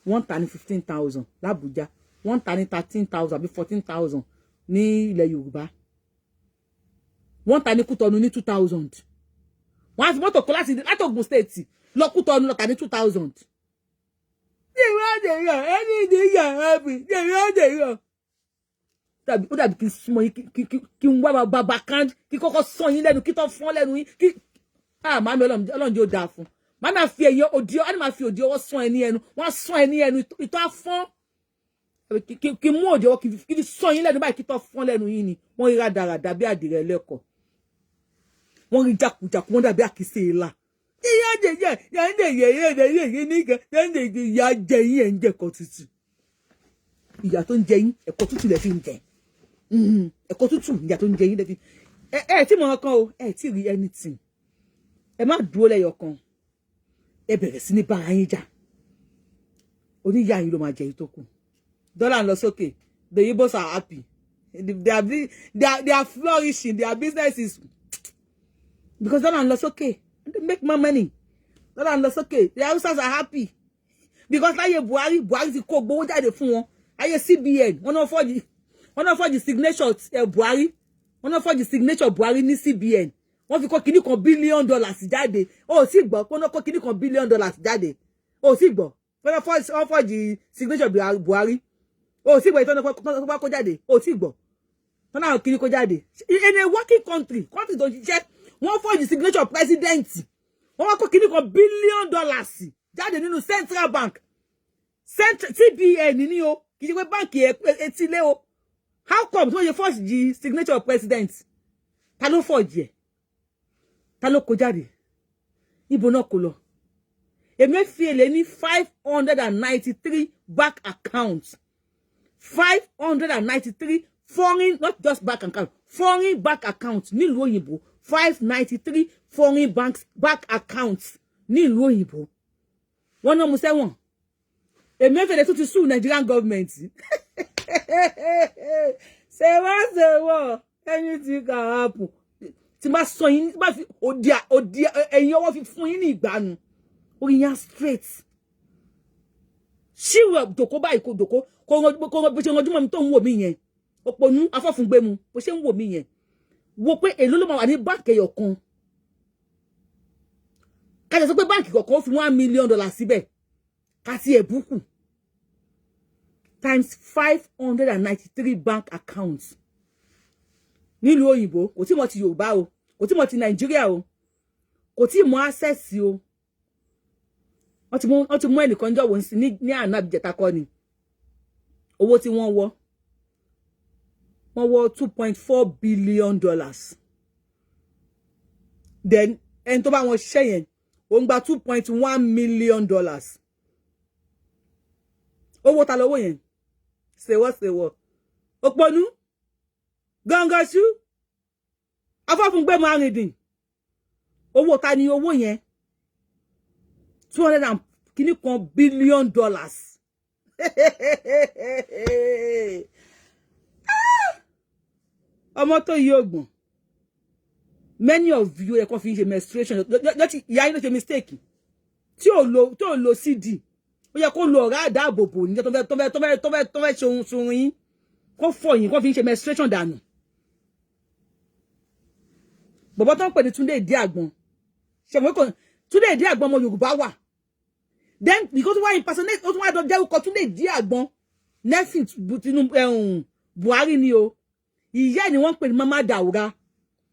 Speaker 1: wọ́n ń ta ní 15,000 l'Àbújá, wọ́n ń ta ní 13,000 àbí 14,000 ní ilẹ̀ Yorùbá, wọ́n ń ta ní Kútọ́nù ní 2,000. Wọ́n á fi mọ́tò kó láti Ògùn State lọ Kútọ́nù lọ tà ní 2,000. Ẹni ìdíyà ẹbí ó dàbí kí n súnmọ́ yín, kí n wá bàbá kan, kí kọ́kọ́ sàn yín lẹ́nu, kí tó fọ́n lẹ́nu yín, kí ah, màmí, Ọlọ́run jẹ́ ó dáa fún màmí. Máa fi ẹ̀yìn òdì ọ́ ní, máa fi òdì ọwọ́ sàn ẹ ní ẹnu, wọ́n á sàn ẹ ní ẹnu, ìtọ́ á fọ́n. Kí mú òdì ọwọ́ kí fi sàn yín lẹ́nu báyìí, kí tó fọ́n lẹ́nu yín ni. Wọ́n rí rádaràdà bí àdìrẹ lẹ́kọ̀ọ́, wọ́n rí jákujàku, wọ́n dàbí àkísè ìlà. Ìyá jẹjẹ yàndé yẹyẹ yẹyẹ nìkan yàndé ìyá jẹ yín, ẹ̀ ń jẹ ẹ̀kọ́ tútù. Ìyà tó ń jẹ yín, ẹ̀kọ́ tútù lẹ fi ń jẹ ẹ̀kọ́ tútù. Ìyà tó ń jẹ yín lẹ fi ẹ ẹ tí mo kan o, ẹ tí rí anything. Ẹ má dúró lẹ́yọ kan, ẹ bẹ̀rẹ̀ sí ní bára yín jà. Oníyà yín ló máa jẹ yìí tó kù. Dọ́là ń lọ sókè. The Igbos are happy, they are flourishing their businesses because dọ́là ń lọ sókè. They make more money. Dọ́là ń lọ sókè. The Hausas are happy because láyé Buhari, Buhari ti kó gbowó jáde fún wọn. Ayé CBN, wọ́n náà forge signature Buhari, wọ́n náà forge signature Buhari ní CBN. Wọ́n fi kó kinní kan billion dollars jáde. Ó sì gbọ́ pé wọ́n kó kinní kan billion dollars jáde. Ó sì gbọ́ pé wọ́n forge signature Buhari. Ó sì gbọ́ ìtọ́nà tó bá kó jáde. Ó sì gbọ́ tọ́nà àwọn kinní kó jáde. In a working country, country tó ń ṣiṣẹ́, wọ́n forge signature president, wọ́n wá kó kinní kan billion dollars jáde nínú central bank, CBN ní o, kì í ṣe pé báǹkì etílé o. How come tí wọ́n ṣe forge signature president? Ta ló forge ẹ̀? Ta ló kó jáde? Ibo náà kó lọ? Emefiele ní 593. bank accounts, 593 foreign, not just bank account, foreign bank accounts nílùú òyìnbó, 593 foreign banks bank accounts nílùú òyìnbó. Wọ́n náà mú sẹ́wọ̀n. Emefiele tún ti sue Nigerian government. Ṣèwọ́ ṣèwọ́, anything can happen. Tí bá sọ yín, tí bá fi òdì òdì ẹ̀yìn ọwọ́ fi fún yín ní ìgbàanu, orí yín á straight. Ṣíwọ̀ dòkó báyìí, kò dòkó kò rán bó ṣe ranjú mọ́ mi tó ń wò mí yẹn. Òpònú afọ́fúngbẹ́mu, bó ṣe ń wò mí yẹn, wo pé èló ló máa wà ní báǹkì ẹyọ kan. Ká sọ pé báǹkì kọ̀ọ̀kan ó fi $1 million síbẹ̀, ká sí ẹ̀bùkù, times 593 bank accounts nílùú òyìnbó. Kò tí mọ̀ ti Yorùbá o, kò tí mọ̀ ti Nàìjíríà o, kò tí mọ̀ access o. Wọ́n ti mú ẹnìkan jọ̀wọ́ ní àná àbíjẹta kọ́ ni. Owó tí wọ́n wọ́, wọ́n wọ́ $2.4 billion. Then ẹni tó bá wọn ṣiṣẹ́ yẹn, ó ń gba $2.1 million. Owó ta lówó yẹn? Ṣèwọ́ ṣèwọ́, òpònú gangan ṣú afọ́fúngbẹ́mu arìndìn. Owó ta ni owó yẹn? Two hundred and kìíní kan billion dollars. Ah! Ọmọ tó yí ògbọ̀n, many of you ẹ kàn fi ń ṣe menstruation lọ́tí. Ìyá yín ló ṣe mistake tí ò lo CD. Ó yẹ kó lo ọ̀rá àdáàbòbò ní tó fẹ́ ṣe ohun sun yín, kó fọ yín, kó fi ń ṣe menstruation dànù. Bọ̀bọ̀ tó ń pè ní Túndé Ìdí Àgbọn, ṣẹ̀wọ̀n kò Túndé Ìdí Àgbọn, ọmọ Yorùbá wà. Then because tó wá impersonate, ó tún wá dárúkọ Túndé Ìdí Àgbọn, nephew Tinubu, Buhari ni o. Ìyá ẹ̀ ni wọ́n ń pè ní Mama Daura.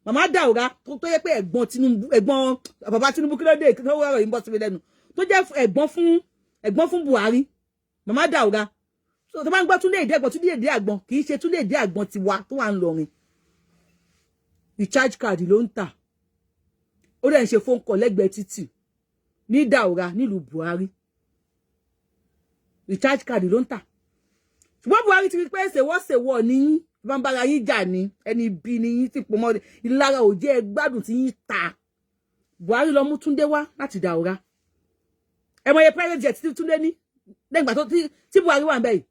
Speaker 1: Mama Daura tó yẹ pé ẹ̀gbọ́n Tinubu, ẹ̀gbọ́n bàbá Tinubu, kí ló dé kí ló wọ́rọ̀ yìí ń bọ́ síbi lẹ́nu, tó jẹ́ ẹ̀gbọ́n fún Buhari, Mama Daura. So tó bá ń gbọ́ Túndé Ìdí Àgbọn, Túndé Ìdí Àgbọn kì í ṣe Túndé Ìdí Àgbọn tiwa tó wà ń lọrin. Recharge card ló ń tà, ó dẹ̀ ń ṣe phone call lẹ́gbẹ̀ẹ́ títì ní Daura nílùú Buhari. Recharge card ló ń tà, ṣùgbọ́n Buhari ti rí pé ṣèwọ́ṣèwọ́ ní yín, bá ń bára yín jà ní ẹni bí ní yín tí pọ̀ mọ́ ìlara ò jẹ́ gbádùn tí yín ta. Buhari lọ mú Túndé wá láti Daura. Ẹ mọ̀ iye private jet tí Túndé ní lẹ́yìn ìgbà tí Buhari wà ń bẹ̀ yìí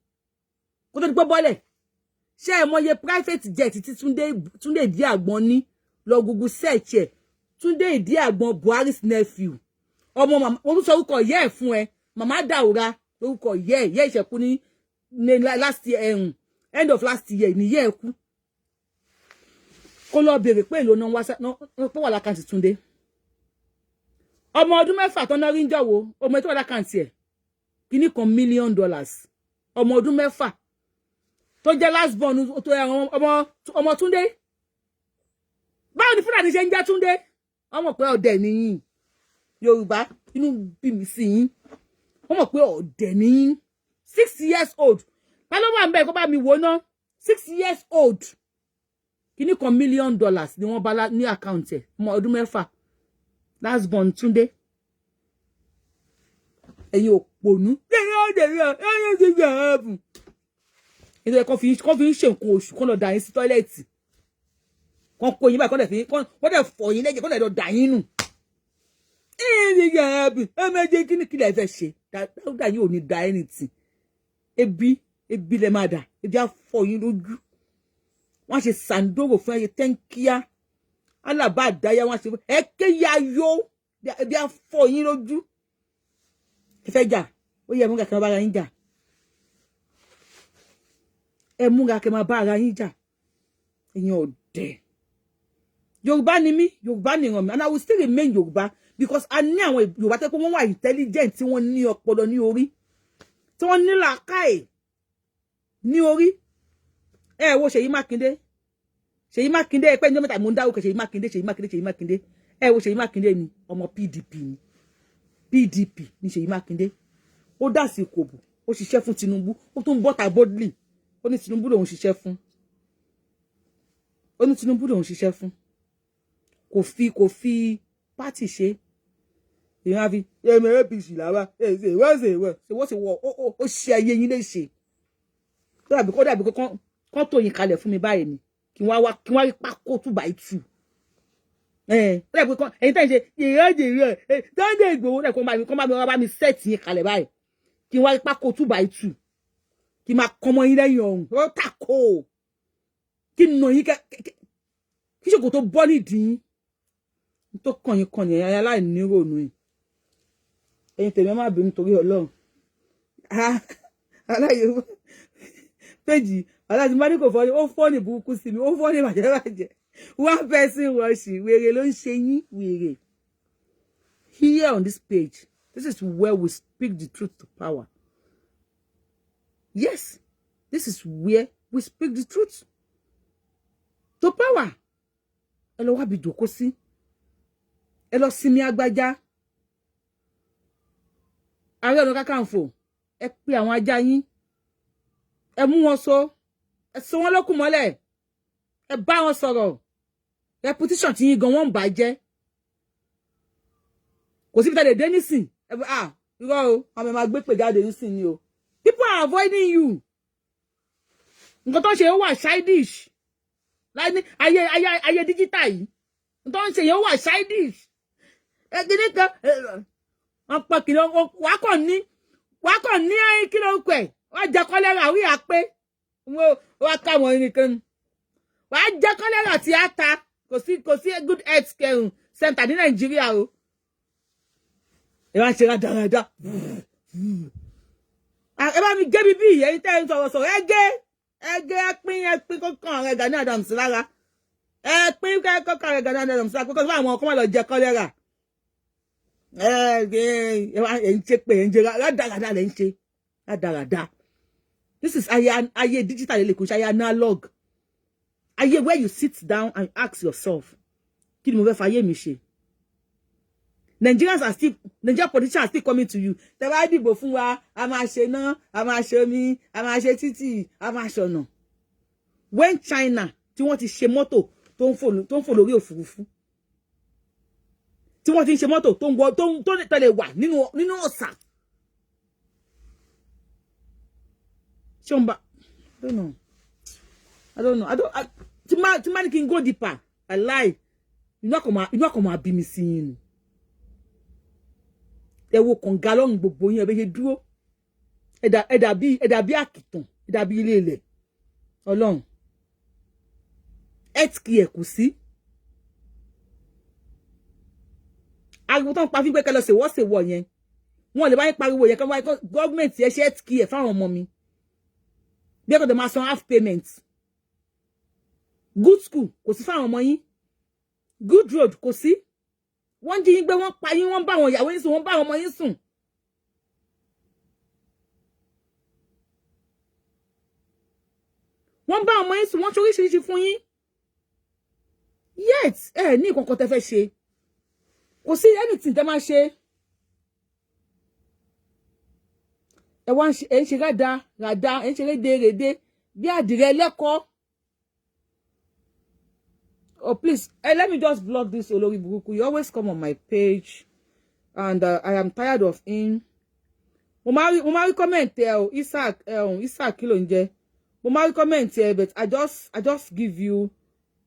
Speaker 1: kó tó di pé bọ́lẹ̀? Ṣé ẹ mọ̀ iye private jet tí Túndé Ìdí Àgbọn ní? Lọ Google search ẹ̀, Túndé Ìdí Àgbọn, Buhari's nephew. Ọmọ màmá wọn tún sọ orúkọ ìyá ẹ̀ fún ẹ, Màmá Daura lórúkọ ìyá ẹ̀. Ìyá ìṣẹ̀kú ní last year, end of last year ní ìyá ẹ̀ kú. Kó lọ béèrè pé èlò náà wá pé wà l'account Túndé. Ọmọ ọdún 6 tó náà rí ń jọ̀wọ́, ọmọ ètò wà l'account ẹ̀, kíní kan million dollars. Ọmọ ọdún 6 tó jẹ́ last born tó ọmọ Túndé. Báwo ni Fúlàní ṣe ń jẹ́ Túndé? Wọ́n mọ̀ pé ọ̀dẹ̀ nìyí. Yorùbá, inú bí mi sí yín. Wọ́n mọ̀ pé ọ̀dẹ̀ nìyí. 6 years old, ta ló wà ń bẹ̀ kó bá mi wò ná? 6 years old, kíní kan million dollars ni wọ́n bá ní account ẹ̀. Ọmọ ọdún 6, last born Túndé. Ẹ̀yin òpònú, nítorí kọ́ fi ń ṣe nǹkan oṣù, kọ́ lọ dà yín sí toilet, kọ́ kó yín báyìí, kọ́ dẹ̀ fi kọ́ dẹ̀ fọ̀ yín lẹ́jẹ̀, kọ́ dẹ̀ lọ dà yín nù. Ẹ kí ni kí lẹ fẹ́ ṣe? Dáúdà yín ò ní da anything. Ebi, ebi lẹ máa dà. Ebi á fọ́ yín lójú. Wọ́n ṣe sàǹdóró fún ẹyẹ tẹ́ńkíá alábà àdáyá, wọ́n ṣe ẹ kéya yó. Ebi á fọ́ yín lójú. Ẹ fẹ́ jà, ó yẹ múra kí wọ́n bá ara yín jà. Ẹ múra kí wọ́n bá ara yín jà. Ẹ̀yin ọ̀dẹ̀. Yorùbá ni mí, Yorùbá ni ìran mi, and I will still remain Yorùbá because a ní àwọn Yorùbá tẹ́ pé wọ́n wà intelligent, tí wọ́n ní ọpọlọ ní orí, tí wọ́n ní làákàyè ní orí. Ẹ wo Ṣèyí Mákindé. Ṣèyí Mákindé, ẹ pẹ́ ní mẹ́ta mò ń dárúkọ Ṣèyí Mákindé, Ṣèyí Mákindé, Ṣèyí Mákindé. Ẹ wo Ṣèyí Mákindé ni, ọmọ PDP ni. PDP ni Ṣèyí Mákindé. Ó dà sí kòbò, ó ṣiṣẹ́ fún Tinubu, ó tún bọ́ta boldly, ó ní Tinubu lòun ṣiṣẹ́ fún. Ó ní Tinubu lòun ṣiṣẹ́ fún. Kò fi party ṣe. Èèyàn á fi ẹmọ APC làwa ṣe wọ́n ṣe wọ́n ṣe wọ́n ṣe wọ́. Ó ṣe ayé yín léṣe. Kó dàbí kán tó yín kalẹ̀ fún mi báyìí ni, kí wọ́n wá kí wọ́n rí pákó 2 by 2. Ó dàbí kán ẹ̀yin tẹ́ ń ṣe ìrẹ́jì rẹ̀ Sunday Igboho rẹ̀, kó bá mi wá bá mi set yín kalẹ̀ báyìí, kí wọ́n rí pákó 2 by 2, kí n máa kọ́mọ yín lẹ́yìn ọ̀hún. Ó tàkó kí n nà yín kí ṣòkòtò bọ́ nídìí yín tó kàn yín kàn yín aláìníròònù yìí. Ẹ̀yin tèmi, ẹ má bínú torí Ọlọ́run. Aláyè péjì aláàtí má ní kò fọ́ ni, ó fọ́ ní burúkú sí mi, ó fọ́ ní bàjẹ́ bàjẹ́. One person worship, wèrè ló ń ṣe yín, wèrè. Here on this page, this is where we speak the truth to power. Yes, this is where we speak the truth to power. Ẹ lọ wábi jòkó sí, ẹ lọ sinmi agbájá. Ààrẹ Ọ̀nà Kakanfò, ẹ pe àwọn ajá yín, ẹ mú wọn so, ẹ so wọn lókùn mọ́lẹ̀, ẹ bá wọn sọ̀rọ̀. Reputation tí yín gan wọ́n ń bàjẹ́. Kò síbi tá lè dé nísìn. Ẹ bá ah, irọ́ o, àwọn ẹ̀ máa gbé pè jáde nísìn ni o. People are avoiding you. Nǹkan tó ń ṣe, ó wà childish. Láì ayé ayé ayé digital yìí, nǹkan tó ń ṣe yẹn, ó wà childish. Ẹgbẹ́ kan wọ́n pọ̀ kìlọ̀, wàá kàn ní kí ló ń pẹ̀, wọ́n jẹ kọ́lẹ́rà orí àpé wọ́n wá káwọn nìkan, wàá jẹ kọ́lẹ́rà tí a ta. Kò sí good health care center ní Nàìjíríà o. Ẹ wá ń ṣe rádaràda. Ẹ bá mi gé bíbí ẹ̀yin tẹ́ ń sọ̀rọ̀ sọ̀rọ̀, ẹ gé, ẹ gé, ẹ pín, ẹ pín kọ́kàn rẹ Gani Adams lára. Ẹ pín kọ́kàn rẹ Gani Adams lára, kókó fún àwọn ọkọ máa lọ jẹ kọ́lẹ́rà. Ẹ ẹ ń ṣe pé ẹ ń ṣe rádaràda, lẹ ń ṣe rádaràda. This is ayé ayé digital lè kò ṣe ayé analog, ayé where you sit down and ask yourself, kí ni mo fẹ́ fayé mi ṣe? Nigerians are still Nigerian politicians are still coming to you. Tẹ́ bá dìbò fún wa, a máa ṣe ná, a máa ṣe omi, a máa ṣe títì, a máa ṣọ̀nà. When China tí wọ́n ti ṣe mọ́tò tó ń fò lórí òfurufú, tí wọ́n ti ń ṣe mọ́tò tó ń wọ tó ń tẹ̀lé wà nínú ọ̀sà, ṣé ń bá? I don't know, I don't know, I don't I, tí má ní kí n go deeper, I lie. Inú àkọ́ máa bí mi sí yín ni. Ẹ wo kànga lọ́rùn gbogbo yín, ẹ bẹ ṣe dúró, ẹ dàbí àkìtàn, ẹ dàbí ilé ilẹ̀ ọlọ́run. Health care kò sí. Ariwo tó ń pa fún pé kẹlọ ṣèwọ́ ṣèwọ́ yẹn, wọn lè bá yín pariwo yẹn kí wọ́n gọ́ọ̀mẹ̀ntì ẹ ṣe health care fáwọn ọmọ mi, bí ẹ kò tó máa san half payment. Good school kò sí fáwọn ọmọ yín, good road kò sí. Wọ́n jí yín gbé, wọ́n pa yín, wọ́n bá àwọn ìyàwó yín sùn, wọ́n bá àwọn ọmọ yín sùn. Wọ́n bá ọmọ yín sùn, wọ́n ṣoríṣiríṣi fún yín. Yet ẹ ní ìkọ̀kọ̀ tẹ́ fẹ́ ṣe, kò sí anything tẹ́ máa ṣe. Ẹ wá ń ṣe, ẹ ń ṣe rádà rádà, ẹ ń ṣe rédè rédè bí àdìrẹ ẹlẹ́kọ̀ọ́. Oh please, let me just block this olórí burúkú. You always come on my page and I am tired of him. Mo máa rí comment ẹ o, Isaac ẹ o, Isaac kí ló ń jẹ́. Mo máa rí comment ẹ, but I just give you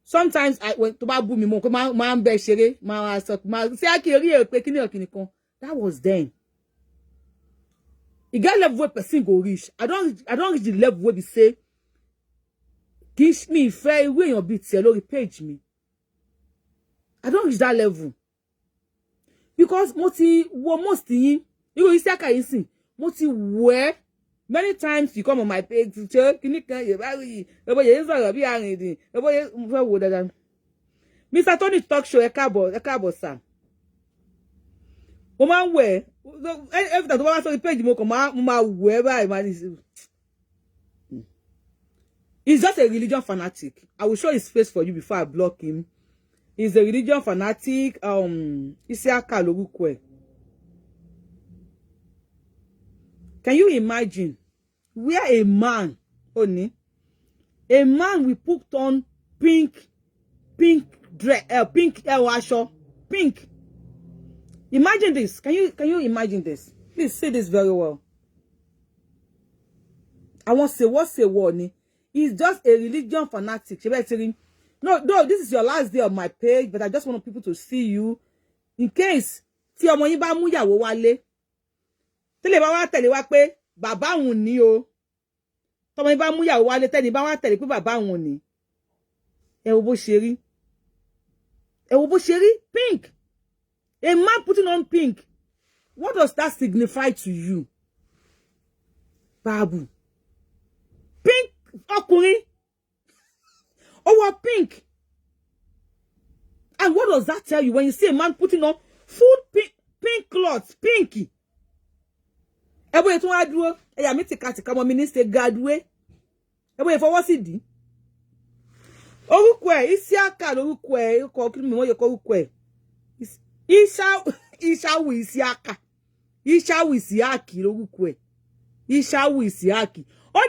Speaker 1: sometimes. I when tó bá bú mi, mo kó máa ń bẹ ṣeré, máa sọ máa ṣé kí orí ẹ pé kíní ọ̀kìnì kan. That was then. E get level wey person go reach. I don reach the level wey be say kì í mi ìfẹ́ irú èèyàn bíi tiẹ̀ lórí page mi. I don reach that level because mo ti wo most yín, irú Isiaka yìí sìn, mo ti wò ẹ́ many times. You come on my page, ṣe kíní kan, yorùbá yìí, ọbọ yẹn ń sọ̀rọ̀ bí arìndìn, ọbọ yẹn mo fẹ́ wò dáadáa. Mr Tony Talk Show, ẹ káàbọ̀, ẹ káàbọ̀ sà. Mo máa ń wẹ̀ every time tó bá wá sórí page, mo kàn máa, mo máa wẹ̀ báyìí, máa ní. He's just a religion fanatic. I will show his face for you before I block him. He's a religion fanatic. Isiaka lórúkọ ẹ̀. Can you imagine where a man, Oni, a man will put on pink, pink dress, pink aṣọ, pink. Imagine this. Can you imagine this? Please say this very well. Àwọn ṣèwọ́ ni. He's just a religion fanatic. Ṣé bẹ́ẹ̀ ti rí? No, no, this is your last day on my page, but I just want people to see you in case tí ọmọ yín bá mú ìyàwó wálé. Tí lè bá wá tẹ̀lé wá pé bàbá òun ní o. Tọmọ yín bá mú ìyàwó wálé, tẹ́ni bá wá tẹ̀lé pé bàbá òun ní. Ẹ wo bó ṣe rí. Ẹ wo bó ṣe rí. Pink. A man putting on pink. What does that signify to you? Babu. Pink ọkùnrin. Ó wọ pink. And what does that tell you when you see a man putting on full pink, pink cloth, pink? Ẹ bóyá tí wọ́n á dúró, ẹ̀yà mi tìkatìka ọmọ mi ní ṣe graduate. Ẹ bóyá fọwọ́ sí dì í. Orúkọ ẹ̀ Isiaka lórúkọ ẹ̀, orúkọ kí ni wọ́n yẹ kọ́ orúkọ ẹ̀? Ishawu Isiaka. Ishawu Isiaki lórúkọ ẹ̀. Ishawu Isiaki. Ó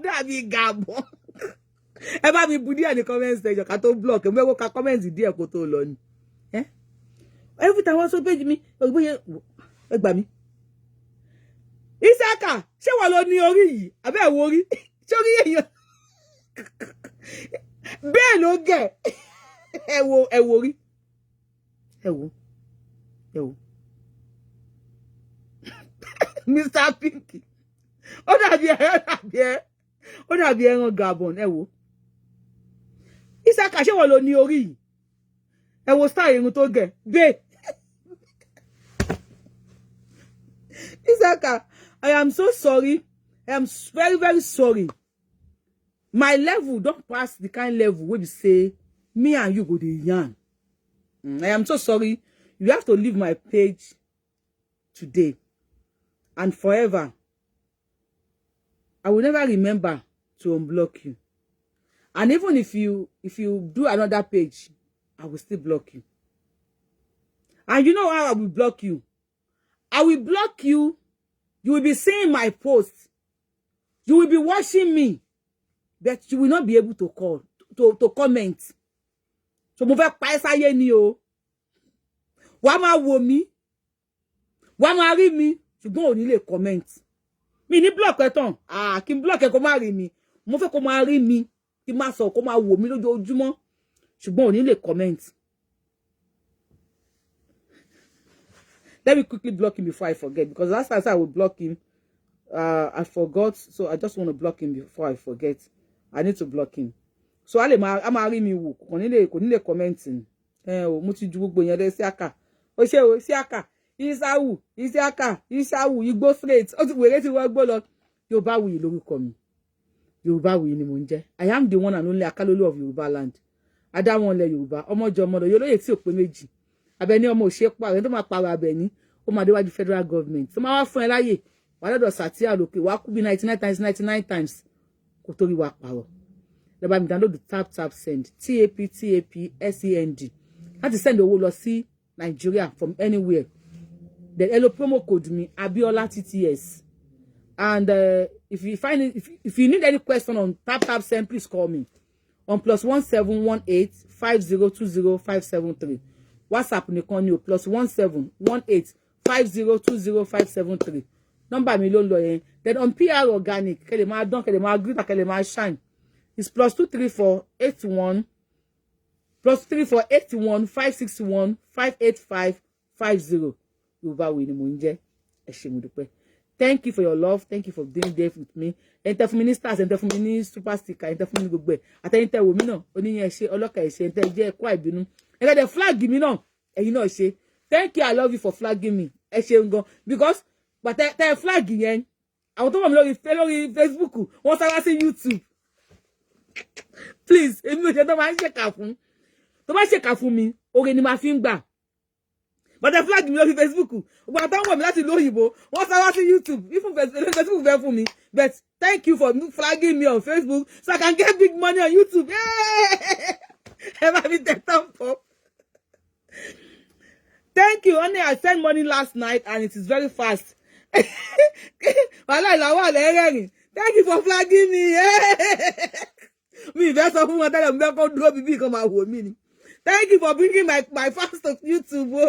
Speaker 1: dàbí Gàbọ́n. Ẹ bá mi bu díẹ̀ ní comment section ká tó block ẹ, mẹ́wọ́ ka comment díẹ̀ kó tó lọ ni. Every time wọ́n sọ page mi, ògbóye ẹ gbà mí. Isiaka, ṣé wọ́n ló ní orí yìí? Àbẹ́ ẹ̀ wo orí? Ṣé orí èèyàn? Bẹ́ẹ̀ ló gẹ̀. Ẹ wo orí. Ẹ wo. Ẹ wo. Mr. Pink. Ó dàbí ẹran Gabon, ẹ wo. Isiaka, ṣé wọ́n ló ní orí yìí? Ẹ wo style irun tó gẹ̀. Bẹ́ẹ̀. Isiaka, I am so sorry. I am very, very sorry. My level don pass the kind level wey be say me and you go dey yarn. I am so sorry. You have to leave my page today and forever. I will never remember to unblock you. And even if you do another page, I will still block you. And you know how I will block you? I will block you. You will be seeing my post. You will be watching me. But you will not be able to call, to comment. So mo fẹ́ pa ẹ́ sáyé ni o. Wàá máa wò mí. Wàá máa rí mi. Ṣùgbọ́n ò ní lè comment. Mi ní block ẹ tán. Ah, kí n block ẹ kó má rí mi. Mo fẹ́ kó máa rí mi. Kí n máa sọ kó máa wò mí lójoojúmọ́. Ṣùgbọ́n ò ní lè comment. Let me quickly block him before I forget, because last time I would block him, I forgot, so I just want to block him before I forget. I need to block him. So a lè máa a máa rí mi wò, kò ní lè comment ni. Ẹ o, mo ti ju gbogbo yẹn lé Isiaka. Ó ṣe o, Isiaka, Isawu, Isiaka, Isawu, Igbó straight. Ó ti wèrè tí wọ́n gbó lọ. Yorùbáwùyí lórúkọ mi. Yorùbáwùyí ni mò ń jẹ́. I am the one and only Akalolu of Yorùbá land. Adáwọn ilẹ̀ Yorùbá, ọmọjọ ọmọdọ̀, yóò lóye tí ò pé méjì. Abẹ́ní ọmọ òṣè pààrọ̀, ẹni tó máa pààrọ̀ Abẹ́ní, ó máa déwájú federal government tó máa wá fún ẹ láyè wàá lọ́dọ̀ Sàtíà lókè, wàá kú bí 99 times 99 times kó tó rí wa pààrọ̀. Lọ bá mi download Tap Tap Send, tap tap send, láti send owó lọ sí Nàìjíríà from anywhere. Then ẹ lo promo code mi, Abiola TTS. And if you find it, if you need any question on Tap Tap Send, please call me on +1 718 502 0573. WhatsApp nìkan ni o, +1 718 502 0573. Nọ́mbà mi ló ń lọ yẹn. Then on PR Organic, kẹ́ lè máa dán, kẹ́ lè máa glitter, kẹ́ lè máa shine, it's +234 81, +348 15 615 8550. Yorùbáwùyí ni mò ń jẹ́. Ẹ ṣé, mo dúpẹ́. Thank you for your love. Thank you for being there with me. Ẹ̀yin tẹ́ fún mi ní stars, ẹ̀yin tẹ́ fún mi ní super sticker, ẹ̀yin tẹ́ fún mi ní gbogbo ẹ̀, àtẹ̀yin tẹ́ wò mí náà, oníyẹn ẹ ṣé, ọlọ́kà ẹ ṣé, ẹ̀yin tẹ́ jẹ́ ẹ̀kọ́ àìbínú, ẹ̀yin tẹ́ flag mi náà, ẹ̀yin náà ṣe. Thank you, I love you for flagging me. Ẹ ṣeun gan, because pàtẹ tẹ́ flag yẹn, àwọn tó mọ̀ mí lórí Facebook, wọ́n sára sí YouTube. Please, èmi ò ṣe tó máa ń ṣèkà fún. Tó bá ṣèkà fún mi, oore ni màá fi ń gbà. Bàtẹ flag mi lórí Facebook, gbogbo àtàwọn wọ̀ mí láti ìlú òyìnbó, wọ́n sára sí YouTube. Even Facebook fẹ́ fún mi, but thank you for flagging me on Facebook so I can get big money on YouTube. Ẹ bá mi tẹ thumb up. Thank you. Only I sent money last night and it is very fast. Wàhálà ìlàwọ̀ àlẹ́ rẹ́rìn. Thank you for flagging me. Mi ìfẹ́ sọ fún wọn tẹ́lẹ̀, mo fẹ́ kó dúró bíbí kan máa wò mí ni. Thank you for bringing my fans to YouTube o.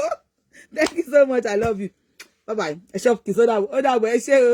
Speaker 1: Thank you so much. I love you. Bye bye. Ẹ ṣọ́ kìí sódà ó dàbọ̀. Ẹ ṣé o.